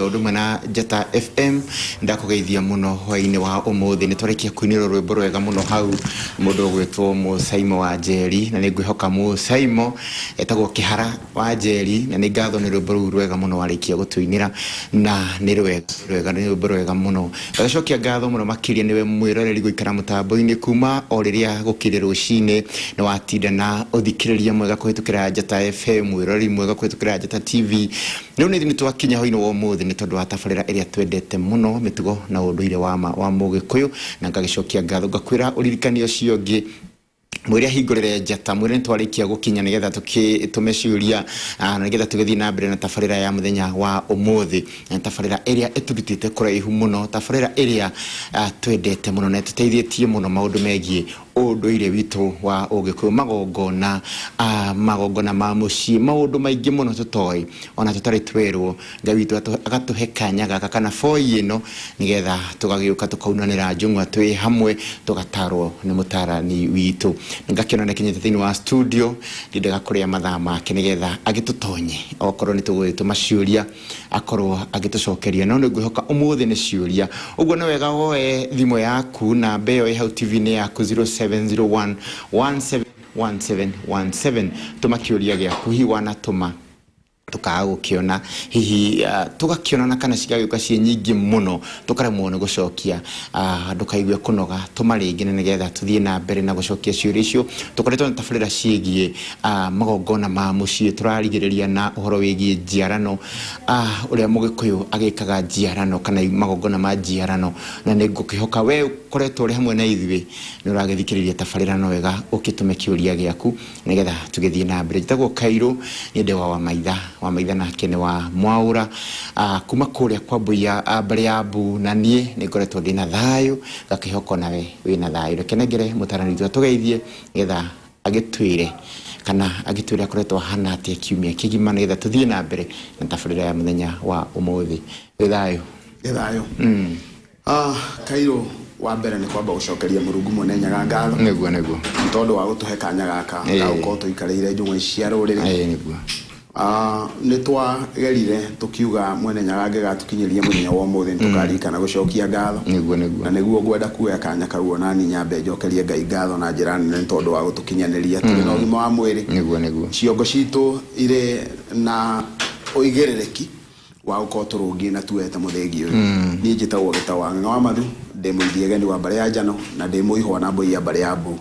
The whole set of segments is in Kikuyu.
Ũndũ ũmwe na Njata FM, ndakũgeithia mũno hwainĩ wa ũmũthĩ. Nĩ twarĩkia kũinĩrwo rwĩmbo rwega mũno hau, mũndũ ũgwĩtwo Mũsaimo wa Njeri, na nĩ ngwĩhoka Mũsaimo etagwo Kĩhara wa Njeri, na nĩ ngatho nĩ rwĩmbo rũu rwega mũno warĩkia gũtũinĩra, na nĩ rwega rwega, nĩ rwĩmbo rwega mũno. Ngagĩcokia ngatho mũno makĩria nĩwe mwĩroreri gũikara mũtambo-inĩ kuma o rĩrĩa gũkĩrĩ rũcinĩ, nĩ watinda na ũthikĩrĩria mwega kũhĩtũkĩra Njata FM, mwĩroreri mwega kũhĩtũkĩra Njata TV. Rĩu nĩ ithuĩ twakinya hwainĩ wa ũmũthĩ nĩ tondũ wa tabarĩra ĩrĩa twendete mũno, mĩtugo na ũndũire wa ma wa Mũgĩkũyũ, na ngagĩcokia ngatho ngakwĩra ũririkane ũcio ũngĩ, mwĩre ahingũrĩre Njata, mwĩre nĩ twarĩkia gũkinya nĩgetha tũkĩtũme ciũria na nĩgetha tũgĩthiĩ na mbere na tabarĩra ya mũthenya wa ũmũthĩ, na tabarĩra ĩrĩa ĩtũrutĩte kũraihu mũno, tabarĩra ĩrĩa twendete mũno na ĩtũteithĩtie mũno maũndũ megiĩ ũndũire witũ wa Ũgĩkũyũ, magongona, magongona ma mũciĩ, maũndũ maingĩ mũno tũtoĩ ona tũtarĩ twerwo. Ngai witũ agatũhe kanya gaka kana boi ĩno nĩgetha tũgagĩũka tũkaunanĩra njũng'wa twĩ hamwe tũgatarwo nĩ mũtarani witũ. Ngakĩona nĩ akinyĩte thĩinĩ wa studio, ndiendaga kũrĩa mathaa make nĩgetha agĩtũtonye okorwo nĩ tũgũgĩtũma ciũria akorwo agĩtũcokeria. No nĩ ngwĩhoka ũmũthĩ nĩ ciũria, ũguo nĩ wega woe thimũ yaku, namba ĩyo ĩ hau TV-inĩ yaku, 0701 171717, tũma kĩũria gĩaku. Hihi wanatũma tũkaga gũkĩona, hihi tũgakĩona na kana cigagĩũka ciĩ nyingĩ mũno tũkaremwo nĩ gũcokia, ndũkaigue kũnoga, tũma rĩngĩ na nĩgetha tũthiĩ na mbere na gũcokia ciũria icio. Tũkoretwo na tabarĩra ciĩgiĩ magongona ma mũciĩ, tũrarigĩrĩria na ũhoro wĩgiĩ njiarano, ũrĩa Mũgĩkũyũ agĩkaga njiarano kana magongona ma njiarano, na nĩ ngũkĩhoka we ũkoretwo ũrĩ hamwe na ithuĩ nĩ ũragĩthikĩrĩria tabarĩra no wega ũkĩtũme kĩũria gĩaku nĩgetha tũgĩthiĩ na mbere. Njĩtagwo Kairũ, niĩ ndĩ wa Wamaitha, Wamaitha nake nĩ wa Mwaũra, kuma kũrĩa kwa Mbuya, mbarĩ ya Mbu, na niĩ nĩ ngoretwo ndĩna thayũ, ngakĩhoka onawe wĩna thayũ. Reke nengere mũtarani witũ atũgeithie nĩgetha agĩtwĩre kana agĩtwĩre akoretwo ahana atĩa kiumia kĩgima nĩgetha tũthiĩ na mbere na tabarĩra ya mũthenya wa ũmũthĩ. Wĩ thayũ? Wĩ thayũ. Kairũ, wa mbere nĩ kwamba gũcokeria Mũrungu Mwene Nyaga ngatho. Nĩguo, nĩguo. Nĩ tondũ wa gũtũhe kanya gaka ga gũkorwo tũikarĩire njũng'wa ici cia rũrĩrĩ. Ĩĩ nĩguo. Nĩ twagerire tũkiuga Mwene Nyaga angĩgatũkinyĩria mũthenya wa ũmũthĩ nĩ tũkaririkana gũcokia ngatho. Nĩguo, nĩguo. Na nĩguo ngwenda kuoya kanya kau ona niĩ nyambe njokerie Ngai ngatho na njĩra nene nĩ tondũ wa gũtũkinyanĩria tũrĩ na ũgima wa mwĩrĩ. Nĩguo, nĩguo. Ciongo citũ irĩ na ũigĩrĩrĩki wa gũkorwo tũrũngiĩ na tuoete mũthĩgi ũyũ. Niĩ njĩtagwo Gĩtaũ wa Ng'ang'a wa Mathu, ndĩ mũithiegeni wa mbarĩ ya Njano na ndĩ mũihwa na mbũi ya mbarĩ ya Mbu.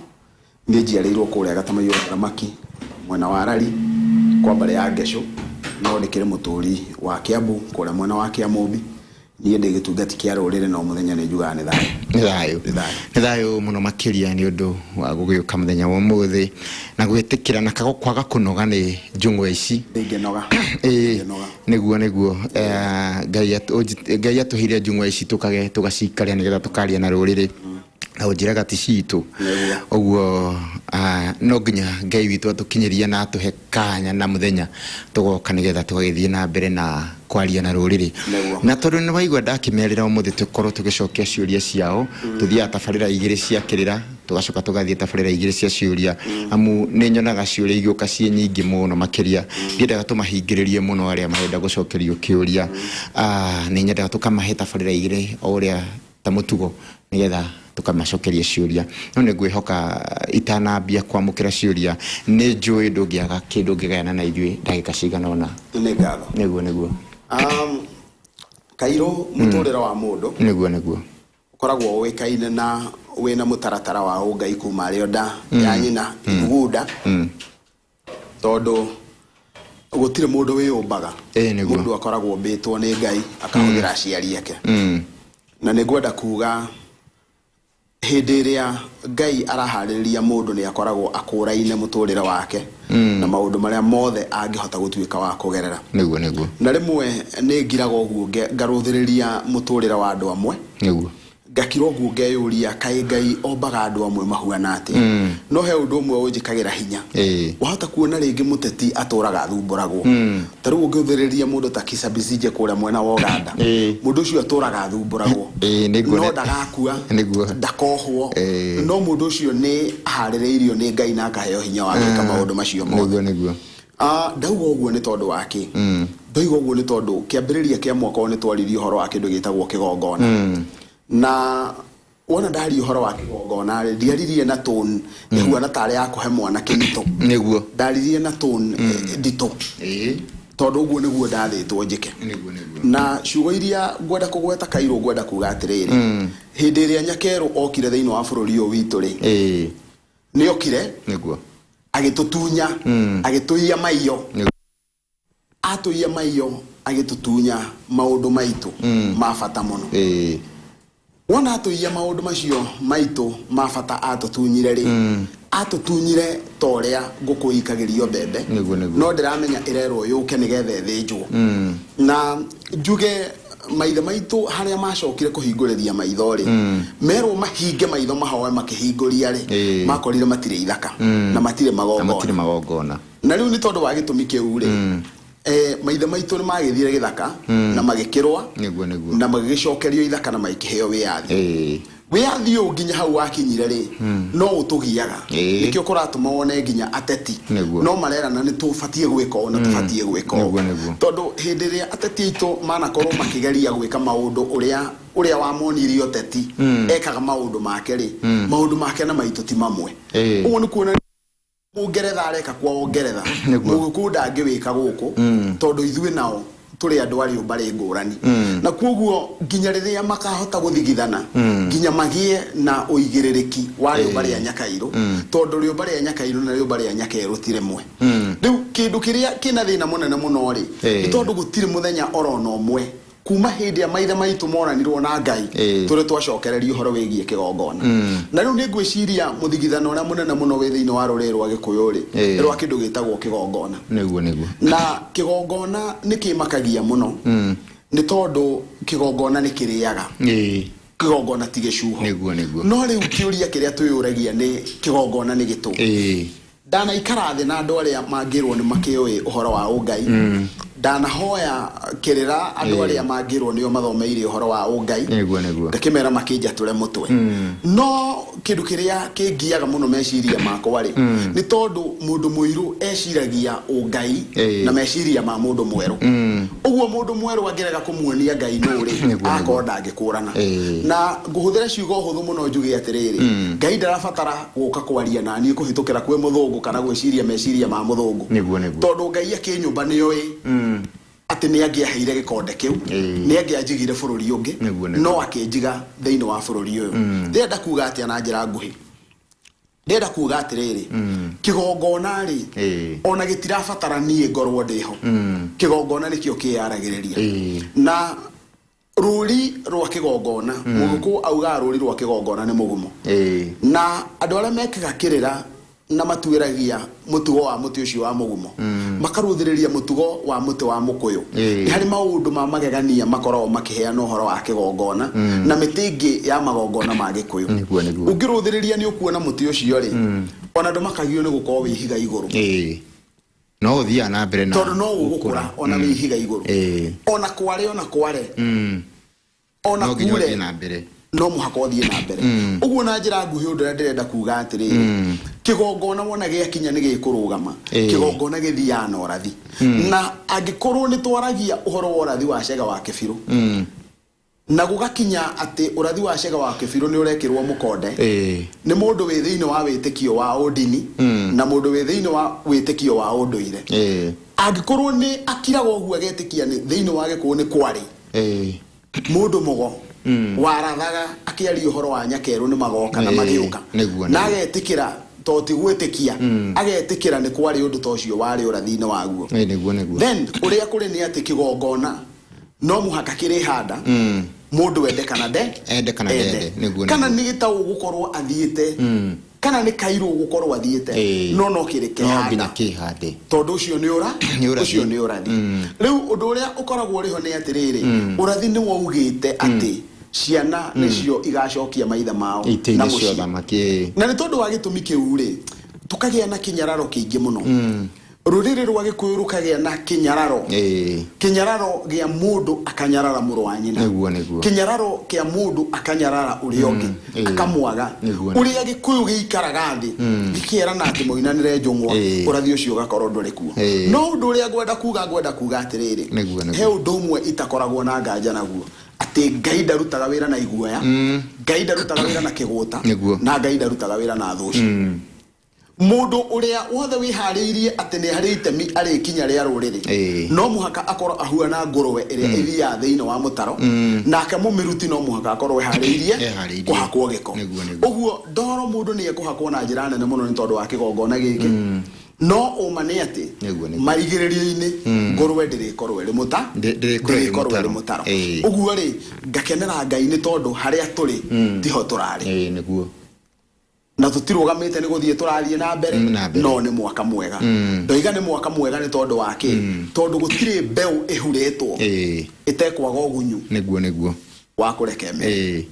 Niĩ njiarĩirwo kũrĩa Gatamaiyũ ga Thamaki, mwena wa Rari, kwa mbarĩ ya Ngecũ, no ndĩkĩrĩ mũtũri wa Kĩambu kũrĩa mwena wa Kĩamũmbi. Niĩ ndĩ gĩtungati kĩa rũrĩrĩ no mũthenya nĩ njugaga nĩ thayũ. Nĩ thayũ. Nĩ thayũ. Nĩ thayũ mũno makĩria nĩ ũndũ wa gũgĩũka mũthenya wa ũmũthĩ na gwĩtĩkĩra na kwaga kũnoga nĩ njũng'wa ici. Ndingĩnoga. Ĩĩ, Ndingĩnoga. nĩguo, nĩguo. Ngai atũheire njũng'wa ici tũkage tũgacikaria nĩgetha tũkaria na rũrĩrĩ. Na ũnjĩraga ti citũ. Nĩguo. Ũguo no nginya Ngai witũ atũkinyĩrie na atũhe kanya na mũthenya tũgoka nĩgetha tũgagĩthiĩ na mbere na kwaria na rũrĩrĩ. Nĩguo. Na tondũ nĩ waigua ndakĩmerĩra ũmũthĩ tũkorwo tũgĩcokia ciũria ciao, tũthiaga tabarĩra igĩrĩ cia kĩrĩra, tũgacoka tũgathiĩ tabarĩra igĩrĩ cia ciũria, amu nĩ nyonaga ciũria igĩũka ciĩ nyingĩ mũno makĩria. Ndiendaga tũmahingĩrĩrie mũno arĩa marenda gũcokerio kĩũria. Nĩ nyendaga tũkamahe tabarĩra igĩrĩ o ũrĩa ta mũtugo nĩgetha tũkamacokeria ciũria. No nĩ ngwĩhoka itanambia kwamũkĩra ciũria nĩ njũĩ ndũngĩaga kĩndũ ũngĩgayana na ithuĩ ndagĩka cigana ũna. Nĩ ngatho. Nĩguo, nĩguo. Kairũ mũtũrĩre wa mũndũ. Nĩguo, nĩguo. Ũkoragwo ũĩkaine na wĩna mũtaratara wa ũngai kuma arĩ o nda ya nyina, ithugunda. Tondũ gũtirĩ mũndũ wĩyũmbaga. Ĩĩ, nĩguo. Mũndũ akoragwo ombĩtwo nĩ Ngai akahũthĩra aciari ake. Na nĩ ngwenda kuga hĩndĩ ĩrĩa Ngai araharĩrĩria mũndũ nĩ akoragwo akũraine mũtũrĩre wake na maũndũ marĩa mothe angĩhota gũtuĩka wa kũgerera. Nĩguo, nĩguo. Na rĩmwe nĩ ngiraga ũguo ngarũthĩrĩria mũtũrĩre wa andũ amwe. Nĩguo. Ngakira ũguo ngeyũria kaĩ Ngai ombaga andũ amwe mahuana atĩa. No he ũndũ ũmwe ũnjĩkagĩra hinya. Wahota kuona rĩngĩ mũteti atũraga athumbũragwo. Ta rĩu ũngĩũthĩrĩria mũndũ ta Kizza Besigye kũrĩa mwena wa Ũganda, mũndũ ũcio atũraga athumbũragwo. No ndagakua, ndakohwo, no mũndũ ũcio nĩ aharĩrĩirio nĩ Ngai na akaheo hinya wa gwĩka maũndũ macio mothe. Nĩguo, nĩguo. Ah, ndauga ũguo nĩ tondũ wa kĩ? Ndoiga ũguo nĩ tondũ kĩambĩrĩria kĩa mwaka ũyũ nĩ twaririe ũhoro wa kĩndũ gĩtagwo kĩgongona. Na wona ndaria ũhoro wa kĩgongona rĩ, ndiaririe na tone ĩhuana tarĩ ya kũhe mwana kĩritũ. Nĩguo. Ndaririe na tone nditũ. Tondũ ũguo nĩguo ndathĩtwo njĩke. Nĩguo nĩguo. Na ciugo iria ngwenda kũgweta kairũ ngwenda kuga atĩrĩrĩ, hĩndĩ ĩrĩa Nyakerũ okire thĩinĩ wa bũrũri ũyũ witũ rĩ, nĩ okire Nĩguo. Agĩtũtunya, agĩtũiya maiyo. Atũiya maiyo, agĩtũtunya maũndũ maitũ ma bata mũno. Wona atũiya maũndũ macio maitũ ma bata atũtunyire rĩ, atũtunyire ta ũrĩa ngũkũ ikagĩrio mbembe. Nĩguo, nĩguo. No ndĩramenya ĩrerwo yũke nĩgetha ĩthĩnjwo. Na njuge maithe maitũ harĩa macokire kũhingũrĩria maitho rĩ, merwo mahinge maitho mahoe makĩhingũria rĩ, makorire matirĩ ithaka na matirĩ Na magongona. Matirĩ magongona. Na rĩu nĩ tondũ wa gĩtũmi kĩu rĩ, maithe maitũ nĩ magĩthire gĩthaka na magĩkĩrũa Nĩguo nĩguo. Na magĩgĩcokerio ithaka na magĩkĩheo wĩyathi. Wĩyathi ũyũ nginya hau wakinyire rĩ, no ũtũgiaga. Nĩkĩo kũratũma wone nginya ateti no marerana nĩ tũbatiĩ gwĩka ũũ na tũbatiĩ gwĩka ũũ. Nĩguo, nĩguo. Tondũ hĩndĩ ĩrĩa ateti aitũ manakorwo makĩgeria gwĩka maũndũ ũrĩa wamonirie ũteti ekaga maũndũ make rĩ, maũndũ make na maitũ ti mamwe. Ũguo nĩ kuona Mũngeretha areka kwao Ngeretha, Mũgĩkũyũ ndangĩwĩka gũkũ, tondũ ithuĩ nao tũrĩ andũ a rĩũmba rĩ ngũrani. Na kuoguo nginya rĩrĩa makahota gũthigithana, nginya magĩe na ũigĩrĩrĩki wa rĩũmba rĩa Nyakairũ, tondũ rĩũmba rĩa Nyakairũ na rĩũmba rĩa Nyakerũ ti rĩmwe. Rĩu kĩndũ kĩrĩa kĩna thĩna mũnene mũno rĩ, nĩ tondũ gũtirĩ mũthenya orona ũmwe kuma hĩndĩ ĩrĩa maithe maitũ moranirwo na Ngai tũrĩ twacokereria ũhoro wĩgiĩ kĩgongona. Na rĩu nĩ ngwĩciria mũthigithano ũrĩa mũnene mũno wĩ thĩinĩ wa rũrĩrĩ rwa Gĩkũyũ rĩ, nĩ rwa kĩndũ gĩtagwo kĩgongona. Nĩguo nĩguo. Na kĩgongona nĩ kĩmakagia mũno, nĩ tondũ kĩgongona nĩ kĩrĩaga. Kĩgongona ti gĩcuho. Nĩguo nĩguo. No rĩu kĩũria kĩrĩa twĩyũragia nĩ kĩgongona nĩ gĩtũ. Ndanaikara thĩ na andũ arĩa mangĩrwo nĩ makĩũĩ ũhoro wa ũngai, ndanahoya kĩrĩra andũ arĩa mangĩrwo nĩo mathomeire ũhoro wa ũngai, Nĩguo nĩguo. Ngakĩmera makĩnjatũre mũtwe. No kĩndũ kĩrĩa kĩngiaga mũno meciria makwa rĩ, nĩ tondũ mũndũ mũirũ eciragia ũngai na meciria ma mũndũ mwerũ. Ũguo mũndũ mwerũ angĩrega kũmuonia Ngai nũ rĩ, Nĩguo, nĩguo. Akorwo ndangĩkũrana. Na ngũhũthĩra ciugo hũthũ mũno njuge atĩrĩrĩ, Ngai ndarabatara gũka kwaria na niĩ kũhĩtũkĩra kwĩ mũthũngũ kana gwĩciria meciria ma mũthũngũ. Nĩguo, nĩguo. Tondũ Ngai akĩnyũmba nĩoĩ atĩ nĩ angĩaheire gĩkonde kĩu, nĩ angĩanjigire bũrũri ũngĩ, Nĩguo, nĩguo. No akĩnjiga thĩinĩ wa bũrũri ũyũ. Ndĩrenda kuga atĩa na njĩra nguhĩ? Ndĩrenda kuga atĩrĩrĩ, kĩgongona rĩ, ona gĩtirabatara niĩ ngorwo ndĩho. Kĩgongona nĩkĩo kĩyaragĩrĩria. Na rũri rwa kĩgongona, mũgĩkũyũ augaga rũri rwa kĩgongona nĩ mũgumo. Na andũ arĩa mekaga kĩrĩra na matuĩragia mũtugo wa mũtĩ ũcio wa mũgumo, makarũthĩrĩria mũtugo wa mũtĩ wa mũkũyũ, nĩ harĩ maũndũ ma magegania makoragwo makĩheana ũhoro wa kĩgongona na mĩtĩ ĩngĩ ya magongona ma Gĩkũyũ. Nĩguo, nĩguo. Ũngĩrũthĩrĩria nĩ ũkuona mũtĩ ũcio rĩ, ona ndũmakagio nĩ gũkorwo wĩ ihiga igũrũ. No ũthiaga na mbere na tondũ no ũgũkũra ona wĩ ihiga igũrũ. Ona kware, ona kware, ona No nginya kure, ũthiĩ na mbere. No mũhaka ũthiĩ na mbere. Ũguo na njĩra nguhĩ, ũndũ ũrĩa ndĩrenda kuga atĩrĩrĩ, kĩgongona wona gĩakinya nĩ gĩkũrũgama. Kĩgongona gĩthiaga na ũrathi, na angĩkorwo nĩ twaragia ũhoro wa ũrathi wa Cega wa Kĩbirũ, na gũgakinya atĩ ũrathi wa Cega wa Kĩbirũ nĩ ũrekĩrwo mũkonde nĩ mũndũ wĩ thĩinĩ wa wĩtĩkio wa ũndini na mũndũ wĩ thĩinĩ wa wĩtĩkio wa ũndũire, angĩkorwo nĩ akiraga ũguo agetĩkia nĩ thĩinĩ wa Gĩkũyũ nĩ kwarĩ mũndũ mũgo warathaga akĩaria ũhoro wa Nyakerũ nĩ magoka na magĩũka, na agetĩkĩra, to ti gwĩtĩkia, agetĩkĩra nĩ kwarĩ ũndũ ta ũcio warĩ ũrathi-inĩ waguo, Nĩguo nĩguo. Then ũrĩa kũrĩ nĩ atĩ kĩgongona no mũhaka kĩrĩhanda, mũndũ ende kana nde Ende kana ndende, nĩguo, kana nĩguo. Nĩ gĩtaũ gũkorwo athiĩte kana nĩ kairũ gũkorwo athiĩte, no kĩrĩ No nginya kehanda kĩhande. Tondũ ũcio nĩ ũra Nĩ ũrathi. Ũcio nĩ ũrathi. Rĩu ũndũ ũrĩa ũkoragwo ũrĩ ho nĩ atĩrĩrĩ, ũrathi nĩ waugĩte atĩ ciana nĩcio igacokia maithe mao na itĩ-inĩ cia mũciĩ. ũthamaki. Na nĩ tondũ wa gĩtũmi kĩu rĩ, tũkagĩa na kĩnyararo kĩingĩ mũno. Rũrĩrĩ rwa Gĩkũyũ rũkagĩa na kĩnyararo, kĩnyararo gĩa mũndũ akanyarara mũrũ wa nyina, Nĩguo, nĩguo. kĩnyararo kĩa mũndũ akanyarara ũrĩa ũngĩ, akamwaga. Ũrĩa Gĩkũyũ gĩikaraga thĩ gĩkerana atĩ moinanĩre njũng'wa, ũrathi ũcio ũgakorwo ndũrĩ kuo. No ũndũ ũrĩa ngwenda kuga, ngwenda kuga atĩrĩrĩ, Nĩguo, nĩguo. he ũndũ ũmwe itakoragwo na nganja naguo, atĩ Ngai ndarutaga wĩra na iguoya, Ngai ndarutaga wĩra na kĩgũta, na Ngai ndarutaga wĩra na thũci. Mũndũ ũrĩa wothe wĩharĩirie atĩ nĩ harĩ itemi arĩkinya rĩa rũrĩrĩ, no mũhaka akorwo ahuana ngũrwe ĩrĩa ĩthiaga thĩinĩ wa mũtaro, nake mũmĩruti no mũhaka akorwo eharĩirie Eharĩirie. kũhakwo gĩko. Nĩguo, nĩguo. Ũguo ndoro mũndũ nĩ ekũhakwo na njĩra nene mũno nĩ tondũ wa kĩgongona gĩkĩ, no ũma nĩ atĩ Nĩguo, nĩguo. marigĩrĩrio-inĩ ngũrwe ndĩrĩkorwo ĩrĩ mũta Ndĩrĩkorwo ĩrĩ ndĩrĩkorwo ĩrĩ mũtaro. mũtaro. Ũguo rĩ, ngakenera Ngai nĩ tondũ harĩa tũrĩ tiho tũrarĩ. Nĩguo. Na tũtirũgamĩte nĩ gũthiĩ tũrathiĩ na mbere, Na mbere. no nĩ mwaka mwega. Ndoiga nĩ mwaka mwega nĩ tondũ wa kĩ? Tondũ gũtirĩ mbeũ ĩhurĩtwo ĩtekwaga ũgunyu Nĩguo, nĩguo. wa kũreka ĩmere.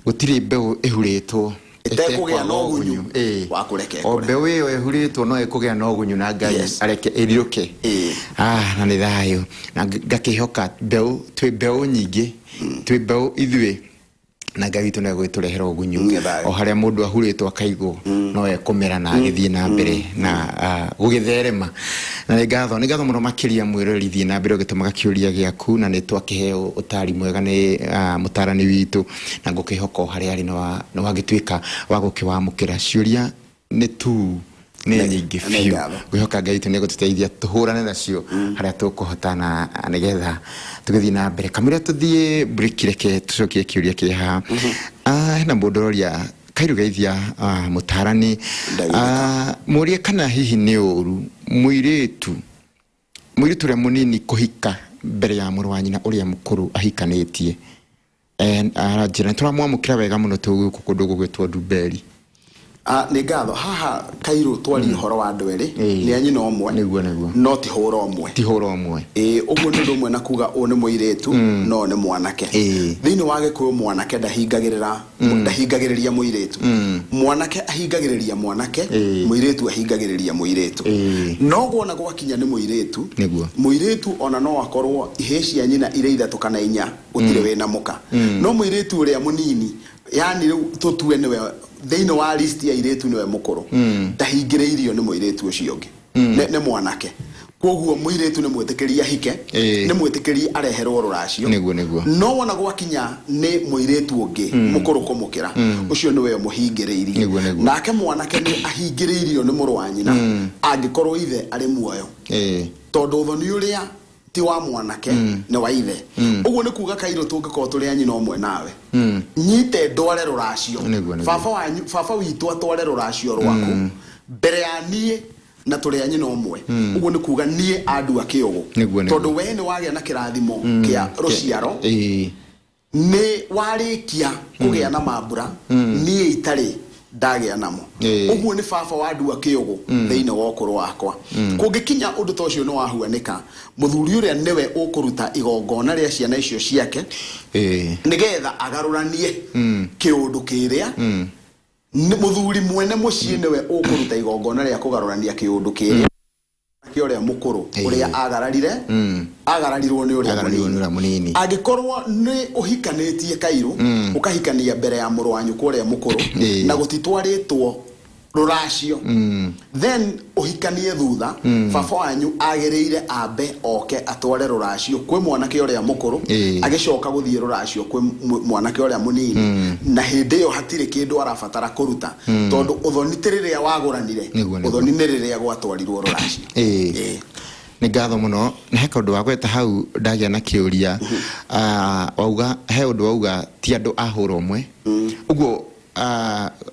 Gũtirĩ mbeũ ĩhurĩtwo ĩtekũgĩa na ũgunyu wa kũreka O ĩkũre. Mbeũ ĩyo ĩhurĩtwo no ĩkũgĩa na ũgunyu na Ngai areke ĩrirũke. Ah, na nĩ thayũ na ngakĩhoka mbeũ, twĩ mbeũ nyingĩ, twĩ mbeũ ithuĩ, na Ngai witũ no egũgĩtũrehera ũgunyu. Nĩ thayũ. O harĩa mũndũ ahurĩtwo akaigwo no ekũmera na agĩthiĩ na mbere na gũgĩtherema. Na nĩ ngatho, nĩ ngatho mũno makĩria mwĩroreri, thiĩ na mbere ũgĩtũmaga kĩũria gĩaku, na nĩ twakĩheo ũtari mwega nĩ mũtarani witũ, na ngũkĩhoka o harĩa arĩ nĩ wagĩtuĩka wa gũkĩwamũkĩra. Ciũria nĩ tu nĩ nyingĩ Nĩ biũ. ngatho. Ngwĩhoka Ngai witũ nĩ egũtũteithia tũhũrane nacio harĩa tũkũhota na nĩgetha tũgĩthiĩ na mbere. Kamũira tũthiĩ break, reke tũcokie kĩũria kĩ haha. Hena mũndũ ũroria kairugeithia mũtarani. Ndagĩka. Mũrie kana hihi nĩ ũru mũirĩtu ũrĩa mũnini kũhika mbere ya mũrũ wa nyina ũrĩa mũkũrũ ahikanĩtie. Aranjĩra nĩ tũramwamũkĩra wega mũno twĩ gũkũ kũndũ gũgwĩtwo Ndumberi. Nĩ ngatho. Haha kairũ twaria ũhoro wa andũ erĩ, nĩ a nyina ũmwe, Nĩguo, nĩguo. no ti hũra ũmwe. Ti hũra ũmwe. Ũguo nĩ ũndũ ũmwe na kuga ũyũ nĩ mũirĩtu no nĩ mwanake. Thĩinĩ wa Gĩkũyũ mwanake ndahingagĩrĩra, ndahingagĩrĩria mũirĩtu. Mwanake ahingagĩrĩria mwanake, mũirĩtu ahingagĩrĩria mũirĩtu. No guona gwakinya nĩ mũirĩtu, mũirĩtu ona no akorwo ihĩĩ cia nyina irĩ ithatũ kana inya, gũtirĩ wĩna mũka. No mũirĩtu ũrĩa mũnini, yani rĩu tũtue nĩwe thĩinĩ wa list ya airĩtu nĩwe mũkũrũ, ndahingĩrĩirio nĩ mũirĩtu ũcio ũngĩ, nĩ mwanake. Koguo mũirĩtu nĩ mwĩtĩkĩrie ahike, nĩ mwĩtĩkĩrie areherwo rũracio. Nĩguo, nĩguo. No wona gwakinya nĩ mũirĩtu ũngĩ mũkũrũ kũmũkĩra, ũcio nĩwe ũmũhingĩrĩirie. Nĩguo, nĩguo. Nake mwanake nĩ ahingĩrĩirio nĩ mũrũ wa nyina angĩkorwo ithe arĩ muoyo, tondũ ũthoni ũrĩa ti wa mwanake nĩ wa ithe. Ũguo nĩ kuga kairũ tũngĩkorwo tũrĩ a nyina ũmwe nawe, nyite ndware rũracio, Nĩguo, nĩguo. baba wanyu, baba witũ atware rũracio rwaku mbere ya niĩ na tũrĩ a nyina ũmwe, ũguo nĩ kuga niĩ andua kĩũgũ. Nĩguo, nĩguo. Tondũ we nĩ wagĩa na kĩrathimo kĩa rũciaro, nĩ warĩkia kũgĩa na mambura niĩ itarĩ ndagĩa namo. Ũguo nĩ baba wandua kĩũgũ thĩinĩ wa ũkũrũ wakwa. Kũngĩkinya ũndũ ta ũcio nĩ wahuanĩka, mũthuri ũrĩa nĩwe ũkũruta igongona rĩa ciana icio ciake, nĩgetha agarũranie kĩũndũ kĩrĩa. Nĩ mũthuri mwene mũciĩ nĩwe ũkũruta igongona rĩa kũgarũrania kĩũndũ kĩrĩa kĩa ũrĩa mũkũrũ, ũrĩa agararire, agararirwo nĩ ũrĩa Agararirwo nĩ mũnini. Ũrĩa mũnini. Angĩkorwo nĩ ũhikanĩtie kairũ, ũkahikania mbere ya mũrũ wa nyũkwa ũrĩa mũkũrũ, na gũtitwarĩtwo rũracio, then ũhikanie thutha, baba wanyu agĩrĩire ambe oke atware rũracio kwĩ mwanake ũrĩa mũkũrũ, agĩcoka gũthiĩ rũracio kwĩ mwanake ũrĩa mũnini, na hĩndĩ ĩyo hatirĩ kĩndũ arabatara kũruta, tondũ ũthoni ti rĩrĩa wagũranire. Nĩguo, nĩguo. Ũthoni nĩ rĩrĩa gwatwarirwo rũracio. Nĩ ngatho mũno. Na he kaũndũ wagweta hau ndagĩa na kĩũria. Wauga he ũndũ wauga ti andũ a hũra ũmwe, ũguo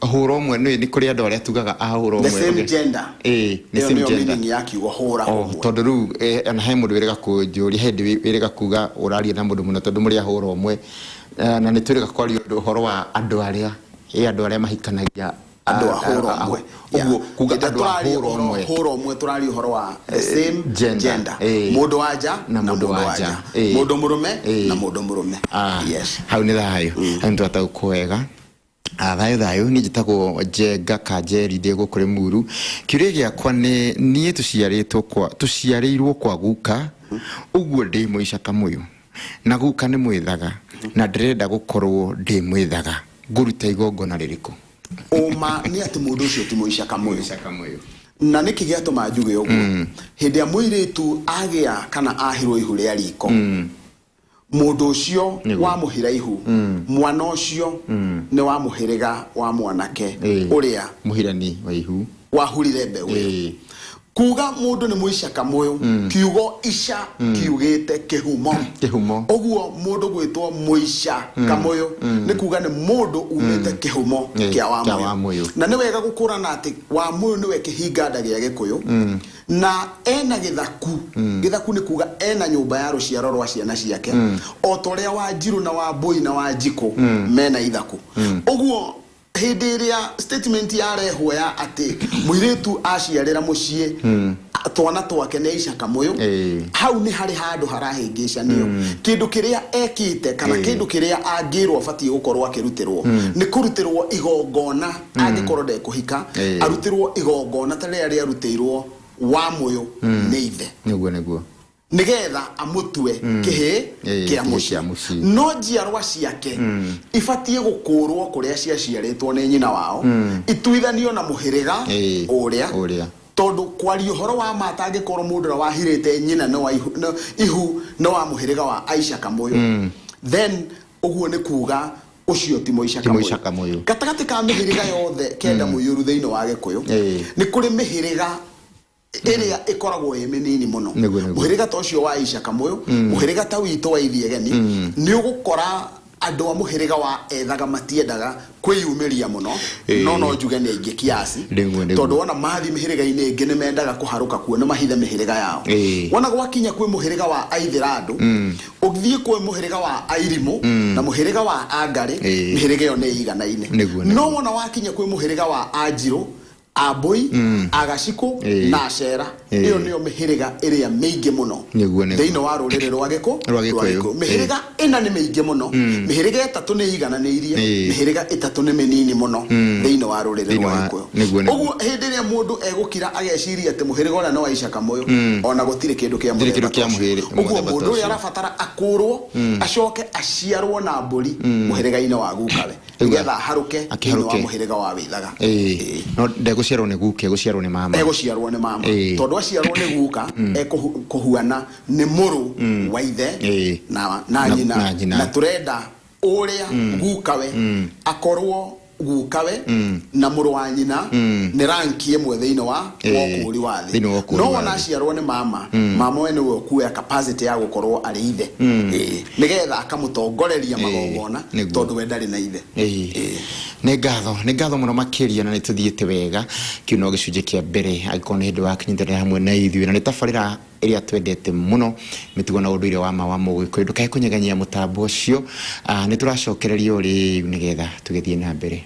hũra ũmwe nĩ kũrĩ andũ arĩa tugaga a hũra The ũmwe. same gender. Nĩ Ĩyo same nĩyo gender. meaning ya kiugo hũra ũmwe. Tondũ rĩu ona he mũndũ wĩrĩga kũnjũria hĩndĩ wĩrĩga kuga ũraria na mũndũ mũno tondũ mũrĩ a hũra ũmwe. Na nĩ twĩrĩga kwaria ũndũ ũhoro wa andũ arĩa andũ arĩa mahikanagia andũ a hũra ũmwe. Ũguo kuga Hĩndĩ ĩrĩa andũ a tũraria hũra ũhoro ũmwe. Hũra ũmwe, tũraria ũhoro wa the same gender. gender. Mũndũ wa nja na na mũndũ mũndũ wa wa nja. nja. Mũndũ mũrũme na mũndũ mũrũme. Yes. Hau nĩ thayũ, hau nĩ twataũkwo wega. Thayũ thayũ, niĩ njĩtagwo Njenga Kanjeri, ndĩ gũkũ Rĩmuru. Kĩũria gĩakwa nĩ niĩ tũciarĩtwo kwa tũciarĩirwo kwa guka, ũguo ndĩ mũica Kamũyũ, na guka nĩ mwĩthaga na ndĩrenda gũkorwo ndĩ mwĩthaga, ngũruta igongona rĩrĩkũ? Ũma nĩ atĩ mũndũ ũcio ti mũica Kamũyũ. Mũica Kamũyũ. Na nĩkĩ gĩatũma njuge ũguo? Hĩndĩ ĩrĩa mũirĩtu agĩa kana ahirwo ihu rĩa riko, mũndũ ũcio Nĩguo. wamũhira ihu, mwana ũcio nĩ wa mũhĩrĩga wa mwanake ũrĩa mũhirani wa ihu wahurire mbeũ ĩyo. Kuga mũndũ nĩ mũica Kamũyũ, kiugo ica kiugĩte kĩhumo. Kĩhumo. Ũguo mũndũ gwĩtwo mũica Kamũyũ nĩ kuga nĩ mũndũ umĩte kĩhumo kĩa kĩa Wamũyũ. Wamũyũ. Na nĩ wega gũkũrana atĩ Wamũyũ nĩwe kĩhinganda gĩa Gĩkũyũ, na ena gĩthaku. Gĩthaku nĩ kuga ena nyũmba ya rũciaro rwa ciana ciake, o ta ũrĩa Wanjirũ na Wambũi na Wanjikũ mena ithaku. Ũguo hĩndĩ ĩrĩa statement yarehwo ya atĩ mũirĩtu aciarĩra mũciĩ twana twake nĩ aica Kamũyũ, hau nĩ harĩ handũ harahĩngĩcanio. Kĩndũ kĩrĩa ekĩte kana kĩndũ kĩrĩa angĩrwo abatiĩ gũkorwo akĩrutĩrwo nĩ kũrutĩrwo igongona. Angĩkorwo ndekũhika, arutĩrwo igongona ta rĩrĩa rĩarutĩirwo Wamũyũ nĩ ithe, Nĩguo nĩguo. Nĩgetha amũtue kĩhĩ kĩa kĩhĩ mũciĩ. Kĩa mũciĩ. No njiarwa ciake ibatiĩ gũkũrwo kũrĩa ciaciarĩtwo nĩ nyina wao, ituithanio na mũhĩrĩga ũrĩa, ũrĩa. Tondũ kwaria ũhoro wa ma, atangĩkorwo mũndũ ũrĩa wahirĩte nyina nĩ wa ihu, ihu nĩ wa mũhĩrĩga wa Aisha Kamũyũ, then ũguo nĩ kuga ũcio ti mũica Ti mũica Kamũyũ. Gatagatĩ ka mĩhĩrĩga yothe kenda mũiyũru thĩinĩ wa Gĩkũyũ, nĩ kũrĩ mĩhĩrĩga ĩrĩa ĩkoragwo ĩ mĩnini mũno. Nĩguo, nĩguo. Mũhĩrĩga ta ũcio wa Aisha Kamũyũ, mũhĩrĩga ta witũ wa Ithiegeni, nĩ ũgũkora andũ a mũhĩrĩga wa ethaga matiendaga kwĩyumĩria mũno, no no njuge nĩ aingĩ kiasi. Nĩguo, nĩguo. Tondũ wona mathiĩ mĩhĩrĩga-inĩ ĩngĩ nĩ mendaga kũharũka kuo nĩ mahithe mĩhĩrĩga yao. Wona gwakinya kwĩ mũhĩrĩga wa Aithĩrandũ, ũthiĩ kwĩ mũhĩrĩga wa Airimũ na mũhĩrĩga wa Angarĩ, mĩhĩrĩga ĩyo nĩ ĩiganaine. Nĩguo, nĩguo. No wona wakinya kwĩ mũhĩrĩga wa Anjirũ, Ambũi, Agacikũ na Acera, ĩyo nĩyo mĩhĩrĩga ĩrĩa mĩingĩ mũno Nĩguo, nĩguo. thĩinĩ wa rũrĩrĩ rwa Gĩkũ Rwa Gĩkũyũ. Mĩhĩrĩga ĩna nĩ mĩingĩ mũno, mĩhĩrĩga ĩtatũ nĩ ĩigananĩirie, mĩhĩrĩga ĩtatũ nĩ mĩnini mũno thĩinĩ wa rũrĩrĩ Thĩinĩ rwa wa Gĩkũyũ. Nĩguo, nĩguo. Ũguo hĩndĩ ĩrĩa mũndũ egũkira ageciria atĩ mũhĩrĩga ũrĩa nĩ wa Ica Kamũyũ, ona gũtirĩ kĩndũ kĩa Gũtirĩ kĩndũ mũthemba kĩa ta ũcio. mũhĩrĩ- Ũguo mũthemba ta mũndũ ũrĩa ũcio. arabatara akũrwo, acoke aciarwo na mbũri mũhĩrĩga-inĩ wa gukawe, Rĩu nĩgetha aharũke thĩinĩ wa akĩharũke. Mũhĩrĩga wa wĩthaga. No ndegũciarwo nĩ guke, egũciarwo nĩ mama. Egũciarwo nĩ mama, tondũ aciarwo nĩ guka ekũhuana nĩ mũrũ wa ithe na, na nyina. Na nyina. Na tũrenda ũrĩa gukawe akorwo gukawe na mũrũ wa nyina nĩ ranki ĩmwe thĩinĩ wa ũkũũri wa thĩ. Thĩinĩ wa ũkũũri No wa wona thĩ. aciarwo nĩ mama, mama we nĩwe ũkuoya capacity ya gũkorwo arĩ ithe, nĩgetha akamũtongoreria magongona, tondũ we ndarĩ na ithe. Nĩ ngatho, nĩ ngatho mũno makĩria, na nĩ tũthiĩte wega. Kĩu no gĩcunjĩ kĩa mbere, angĩkorwo nĩ hĩndĩ wakinyitanĩra hamwe na ithuĩ, na nĩ tabarĩra ĩrĩa twendete mũno, mĩtugo na ũndũire wa ma wa Mũgĩkũyũ. Ndũkae kũnyeganyia mũtambo ũcio. Nĩ tũracokereria o rĩu nĩgetha tũgĩthiĩ na mbere.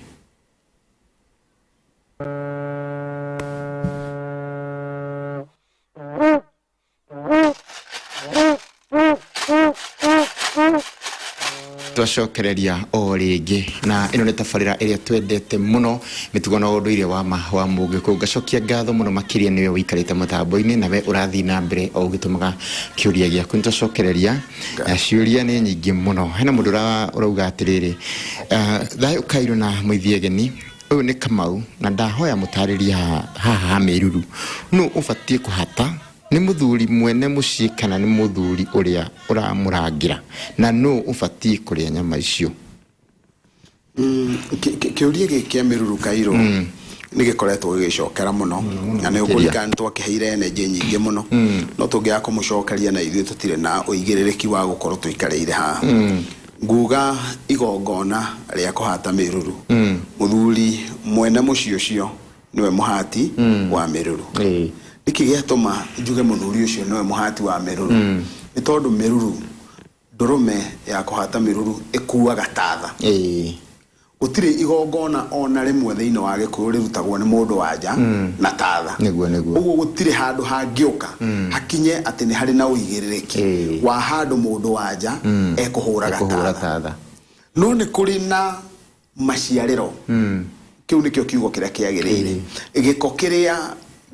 Twacokereria o rĩngĩ, na ĩno nĩ tabarĩra ĩrĩa twendete mũno, mĩtugo na ũndũire wa ma wa Mũgĩkũyũ. Ngacokia ngatho mũno makĩria nĩwe ũikarĩte mũtambo-inĩ nawe ũrathiĩ na mbere o ũgĩtũmaga kĩũria gĩaku. Nĩ twacokereria na ciũria nĩ nyingĩ mũno. Hena mũndũ ũrauga atĩrĩrĩ, thayũ kairũ na mũithiegeni, ũyũ nĩ Kamau na ndahoya mũtarĩrie haha ha mĩruru, nũ ũbatiĩ kũhata, nĩ mũthuri mwene mũciĩ kana nĩ mũthuri ũrĩa ũramũrangĩra, na nũ ũbatiĩ kũrĩa nyama icio? Kĩũria gĩkĩ kĩa mĩruru kairũ nĩ gĩkoretwo gĩgĩcokera mũno, na nĩ ũkũririkana nĩ twakĩheire energy nyingĩ mũno, no tũngĩaga kũmũcokeria na ithuĩ tũtirĩ na ũigĩrĩrĩki wa gũkorwo tũikarĩire haha. Nguga igongona rĩa kũhata mĩruru, mũthuri mwene mũciĩ ũcio nĩwe mũhati wa mĩruru. Nĩkĩ gĩatũma njuge mũthuri ũcio nĩwe mũhati wa mĩruru? Nĩ tondũ mĩruru, ndũrũme ya kũhata mĩruru ĩkuaga tatha. Gũtirĩ igongona ona rĩmwe thĩinĩ wa Gĩkũyũ rĩrutagwo nĩ mũndũ wa nja na tatha. Nĩguo, nĩguo. Ũguo gũtirĩ handũ hangĩũka hakinye atĩ nĩ harĩ na ũigĩrĩrĩki wa handũ mũndũ wa nja ekũhũraga ekũhũra tatha. Tatha. No nĩ kũrĩ na Maciarĩro kĩu nĩkĩo kiugo kĩrĩa kĩagĩrĩire, gĩko kĩrĩa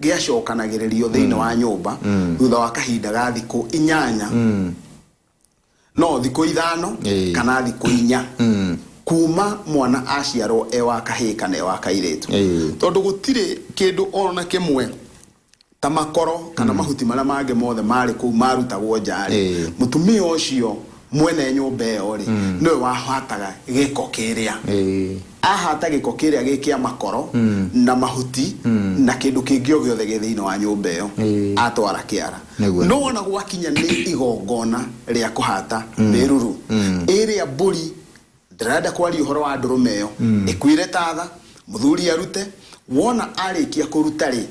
gĩacokanagĩrĩrio thĩinĩ wa nyũmba thutha wa kahinda ga thikũ 8, no thikũ 5 kana thikũ 4 kuma mwana aciarwo e wa kahĩĩ kana e wa kairĩtu, tondũ gũtirĩ kĩndũ ona kĩmwe ta makoro kana mahuti marĩa mangĩ mothe marĩ kũu marutagwo nja rĩ, mũtumia ũcio mwene nyũmba ĩyo rĩ, nĩwe wahataga gĩko kĩrĩa. Ahata gĩko kĩrĩa gĩ kĩa makoro na mahuti na kĩndũ kĩngĩ o gĩothe gĩ thĩinĩ wa nyũmba ĩyo, atwara kĩara. No wona gwakinya nĩ igongona rĩa kũhata mĩruru ĩrĩa mbũri, ndĩrenda kwaria ũhoro wa ndũrũme ĩyo ĩkuire tatha, mũthuri arute. Wona arĩkia kũruta rĩ,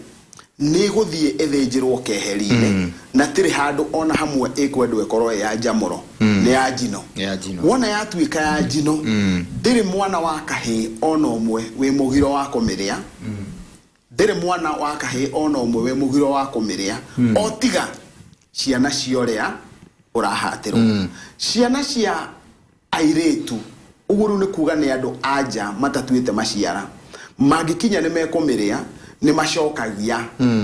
nĩ gũthiĩ ĩthĩnjĩrwo keheri-inĩ, na tirĩ handũ ona hamwe ĩkwendwo ĩkorwo ĩ ya njamũro, nĩ ya njino. Nĩ ya njino. Wona yatuĩka ya njino, ndĩrĩ mwana wa kahĩĩ ona ũmwe wĩ mũgiro wa kũmĩrĩa, ndĩrĩ mwana wa kahĩĩ ona ũmwe wĩ mũgiro wa kũmĩrĩa, o tiga ciana cia ũrĩa ũrahatĩrwo, ciana cia airĩtu. Ũguo rĩu nĩ kuga nĩ andũ anja matatuĩte maciara mangĩkinya nĩ mekũmĩrĩa, nĩ macokagia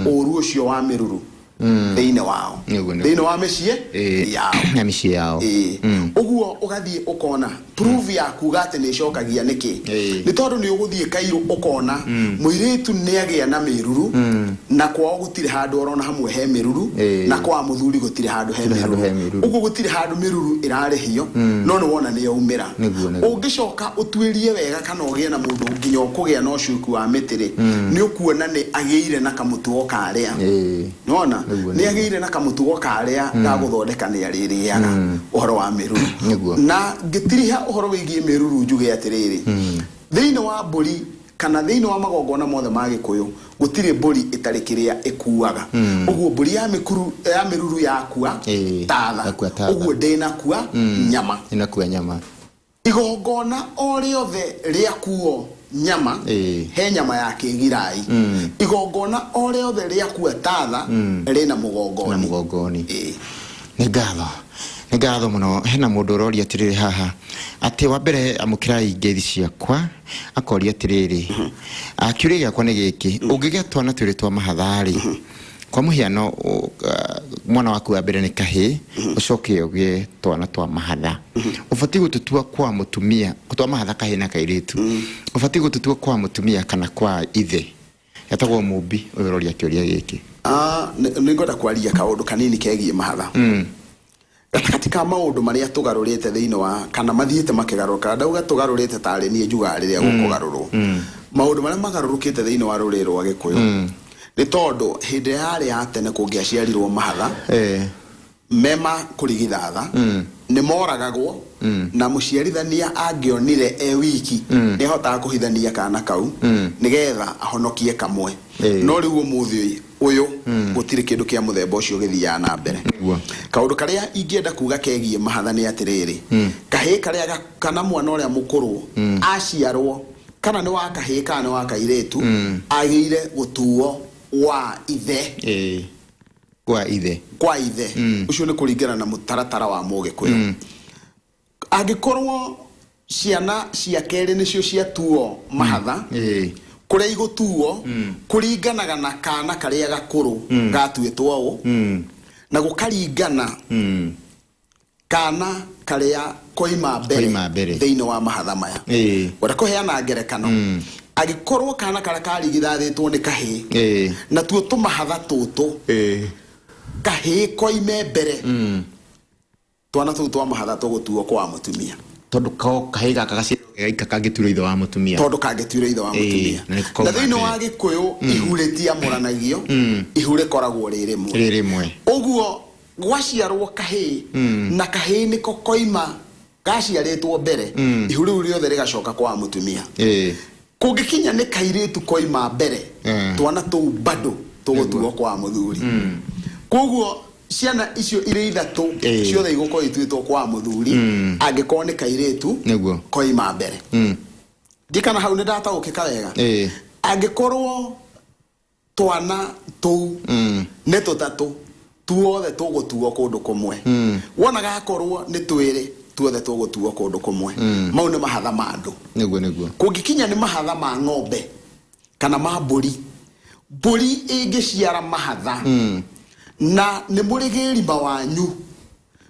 ũru ũcio wa mĩruru thĩinĩ wao, Nĩguo, nĩguo. thĩinĩ wa mĩciĩ yao. Ya mĩciĩ yao. Ĩĩ. Ũguo ũgathiĩ ũkona proof ya kuga atĩ nĩ ĩcokagia nĩkĩ, nĩ tondũ nĩ ũgũthiĩ kairũ ũkona mũirĩtu nĩ agĩa na mĩruru, na kwao gũtirĩ handũ orona hamwe he mĩruru, na kwa mũthuri gũtirĩ handũ he Gũtirĩ handũ he mĩruru. mĩruru. Ũguo gũtirĩ handũ mĩruru ĩrarĩhio, no nĩ wona nĩ yaumĩra. Nĩguo. Ũngĩcoka ũtuĩrie wega kana ũgĩe na mũndũ nginya ũkũgĩa na ũcuku wa mĩtĩ rĩ, nĩ ũkuona nĩ agĩire na kamũtugo karĩa, nona nĩ agĩire na kamũtugo karĩa ga gũthondeka nĩ arĩrĩaga ũhoro wa mĩruru. Na ngĩtiriha ũhoro wĩgiĩ mĩruru, njuge atĩrĩrĩ, thĩinĩ wa mbũri kana thĩinĩ wa magongona mothe ma Gĩkũyũ, gũtirĩ mbũri ĩtarĩ kĩrĩa ĩkuaga. Ũguo mbũri ya mĩkuru ya mĩruru yakua tatha, Yakua tatha. Ũguo ndĩnakua nyama. Ĩnakua nyama. Igongona o rĩothe rĩakuo nyama, he nyama ya kĩgirai. Igongona o rĩothe rĩakua tatha rĩna na mũgongoni. Mũgongoni. Ĩĩ. Nĩ ngatho mũno. Hena mũndũ ũroria atĩrĩrĩ haha atĩ wa mbere, amũkĩrai ngeithi ciakwa. Akoria atĩrĩrĩ, kĩũria gĩakwa nĩ gĩkĩ, ũngĩgĩa twana twĩrĩ twa mahatha-rĩ, kwa mũhiano mwana waku wa mbere nĩ kahĩĩ, ũcoke ũgĩe twana twa mahatha, ũbatiĩ gũtũtua kwa mũtumia twa mahatha, kahĩĩ na kairĩtu, ũbatiĩ gũtũtua kwa mũtumia kana kwa ithe? Etagwo Mũmbi ũyũ ũroria kĩũria gĩkĩ. Ah, nĩ ngwenda kwaria kaũndũ kanini kegiĩ mahatha. Gatagatĩ ka maũndũ marĩa tũgarũrĩte thĩinĩ wa kana mathiĩte makĩgarũrũka, ndauga tũgarũrĩte tarĩ niĩ njugaga rĩrĩa gũkũgarũrwo, maũndũ marĩa magarũrũkĩte thĩinĩ wa rũrĩrĩ rwa Gĩkũyũ nĩ tondũ hĩndĩ yarĩ ya tene kũngĩaciarirwo mahatha mema kũrigithatha nĩ moragagwo, na mũciarithania angĩonire e wiki nĩ ahotaga kũhithania kana kau nĩgetha ahonokie kamwe. No rĩu ũmũthĩ ũyũ gũtirĩ kĩndũ kĩa mũthemba ũcio gĩthiaga na mbere. Kaũndũ karĩa ingĩenda kuga kegiĩ mahatha nĩ atĩrĩrĩ, kahĩĩ karĩa kana mwana ũrĩa mũkũrũ aciarwo, kana nĩ wa kahĩĩ kana nĩ wa kairĩtu, agĩire gũtuo wa ithe. Ĩĩ. Kwa ithe. Kwa ithe ũcio nĩ kũringana na mũtaratara wa Mũgĩkũyũ. Angĩkorwo ciana cia kerĩ nĩcio ciatuo mahatha, kũrĩa igũtuo kũringanaga na kana karĩa gakũrũ gatuĩtwo ũ, na gũkaringana kana karĩa koima mbere Koima mbere. thĩinĩ wa mahatha maya. Ngwenda kũheana ngerekano. Angĩkorwo kana karĩa karigithathĩtwo nĩ kahĩĩ, natuo tũmahatha tũtũ, kahĩĩ koime mbere, twana tũu twa mahatha tũgũtuo kwa mũtumia. Tondũ kao kahĩĩ gaka gaciarwo gaika kangĩtuĩrwo ithe wa mũtumia. Tondũ kangĩtuĩrwo ithe wa mũtumia. Na nĩko Na kauma thĩinĩ mbere. wa Gĩkũyũ ihu rĩtiamũranagio, ihu rĩkoragwo rĩ rĩmwe. Rĩ rĩmwe. Ũguo gwaciarwo kahĩĩ na kahĩĩ nĩko koima gaciarĩtwo mbere, ihu rĩu rĩothe rĩgacoka kwa mũtumia. Kũngĩkinya nĩ kairĩtu koima mbere, twana tũu bado tũgũtuo kwa mũthuri. Koguo ciana icio irĩ ithatũ ciothe igũkorwo ituĩtwo kwa mũthuri angĩkorwo nĩ kairĩtu koima mbere. Ndikana hau nĩ ndataũkĩka wega? Ĩĩ. Angĩkorwo twana tũu nĩ tũtatũ, tuothe tũgũtuo kũndũ kũmwe. Wona gakorwo nĩ twĩrĩ, Tuothe tũgũtuo kũndũ kũmwe. Mau nĩ mahatha ma andũ. Nĩguo, nĩguo. Kũngĩkinya nĩ mahatha ma ng'ombe kana ma mbũri, mbũri ĩngĩciara mahatha na nĩ mũrĩ gĩrima wanyu,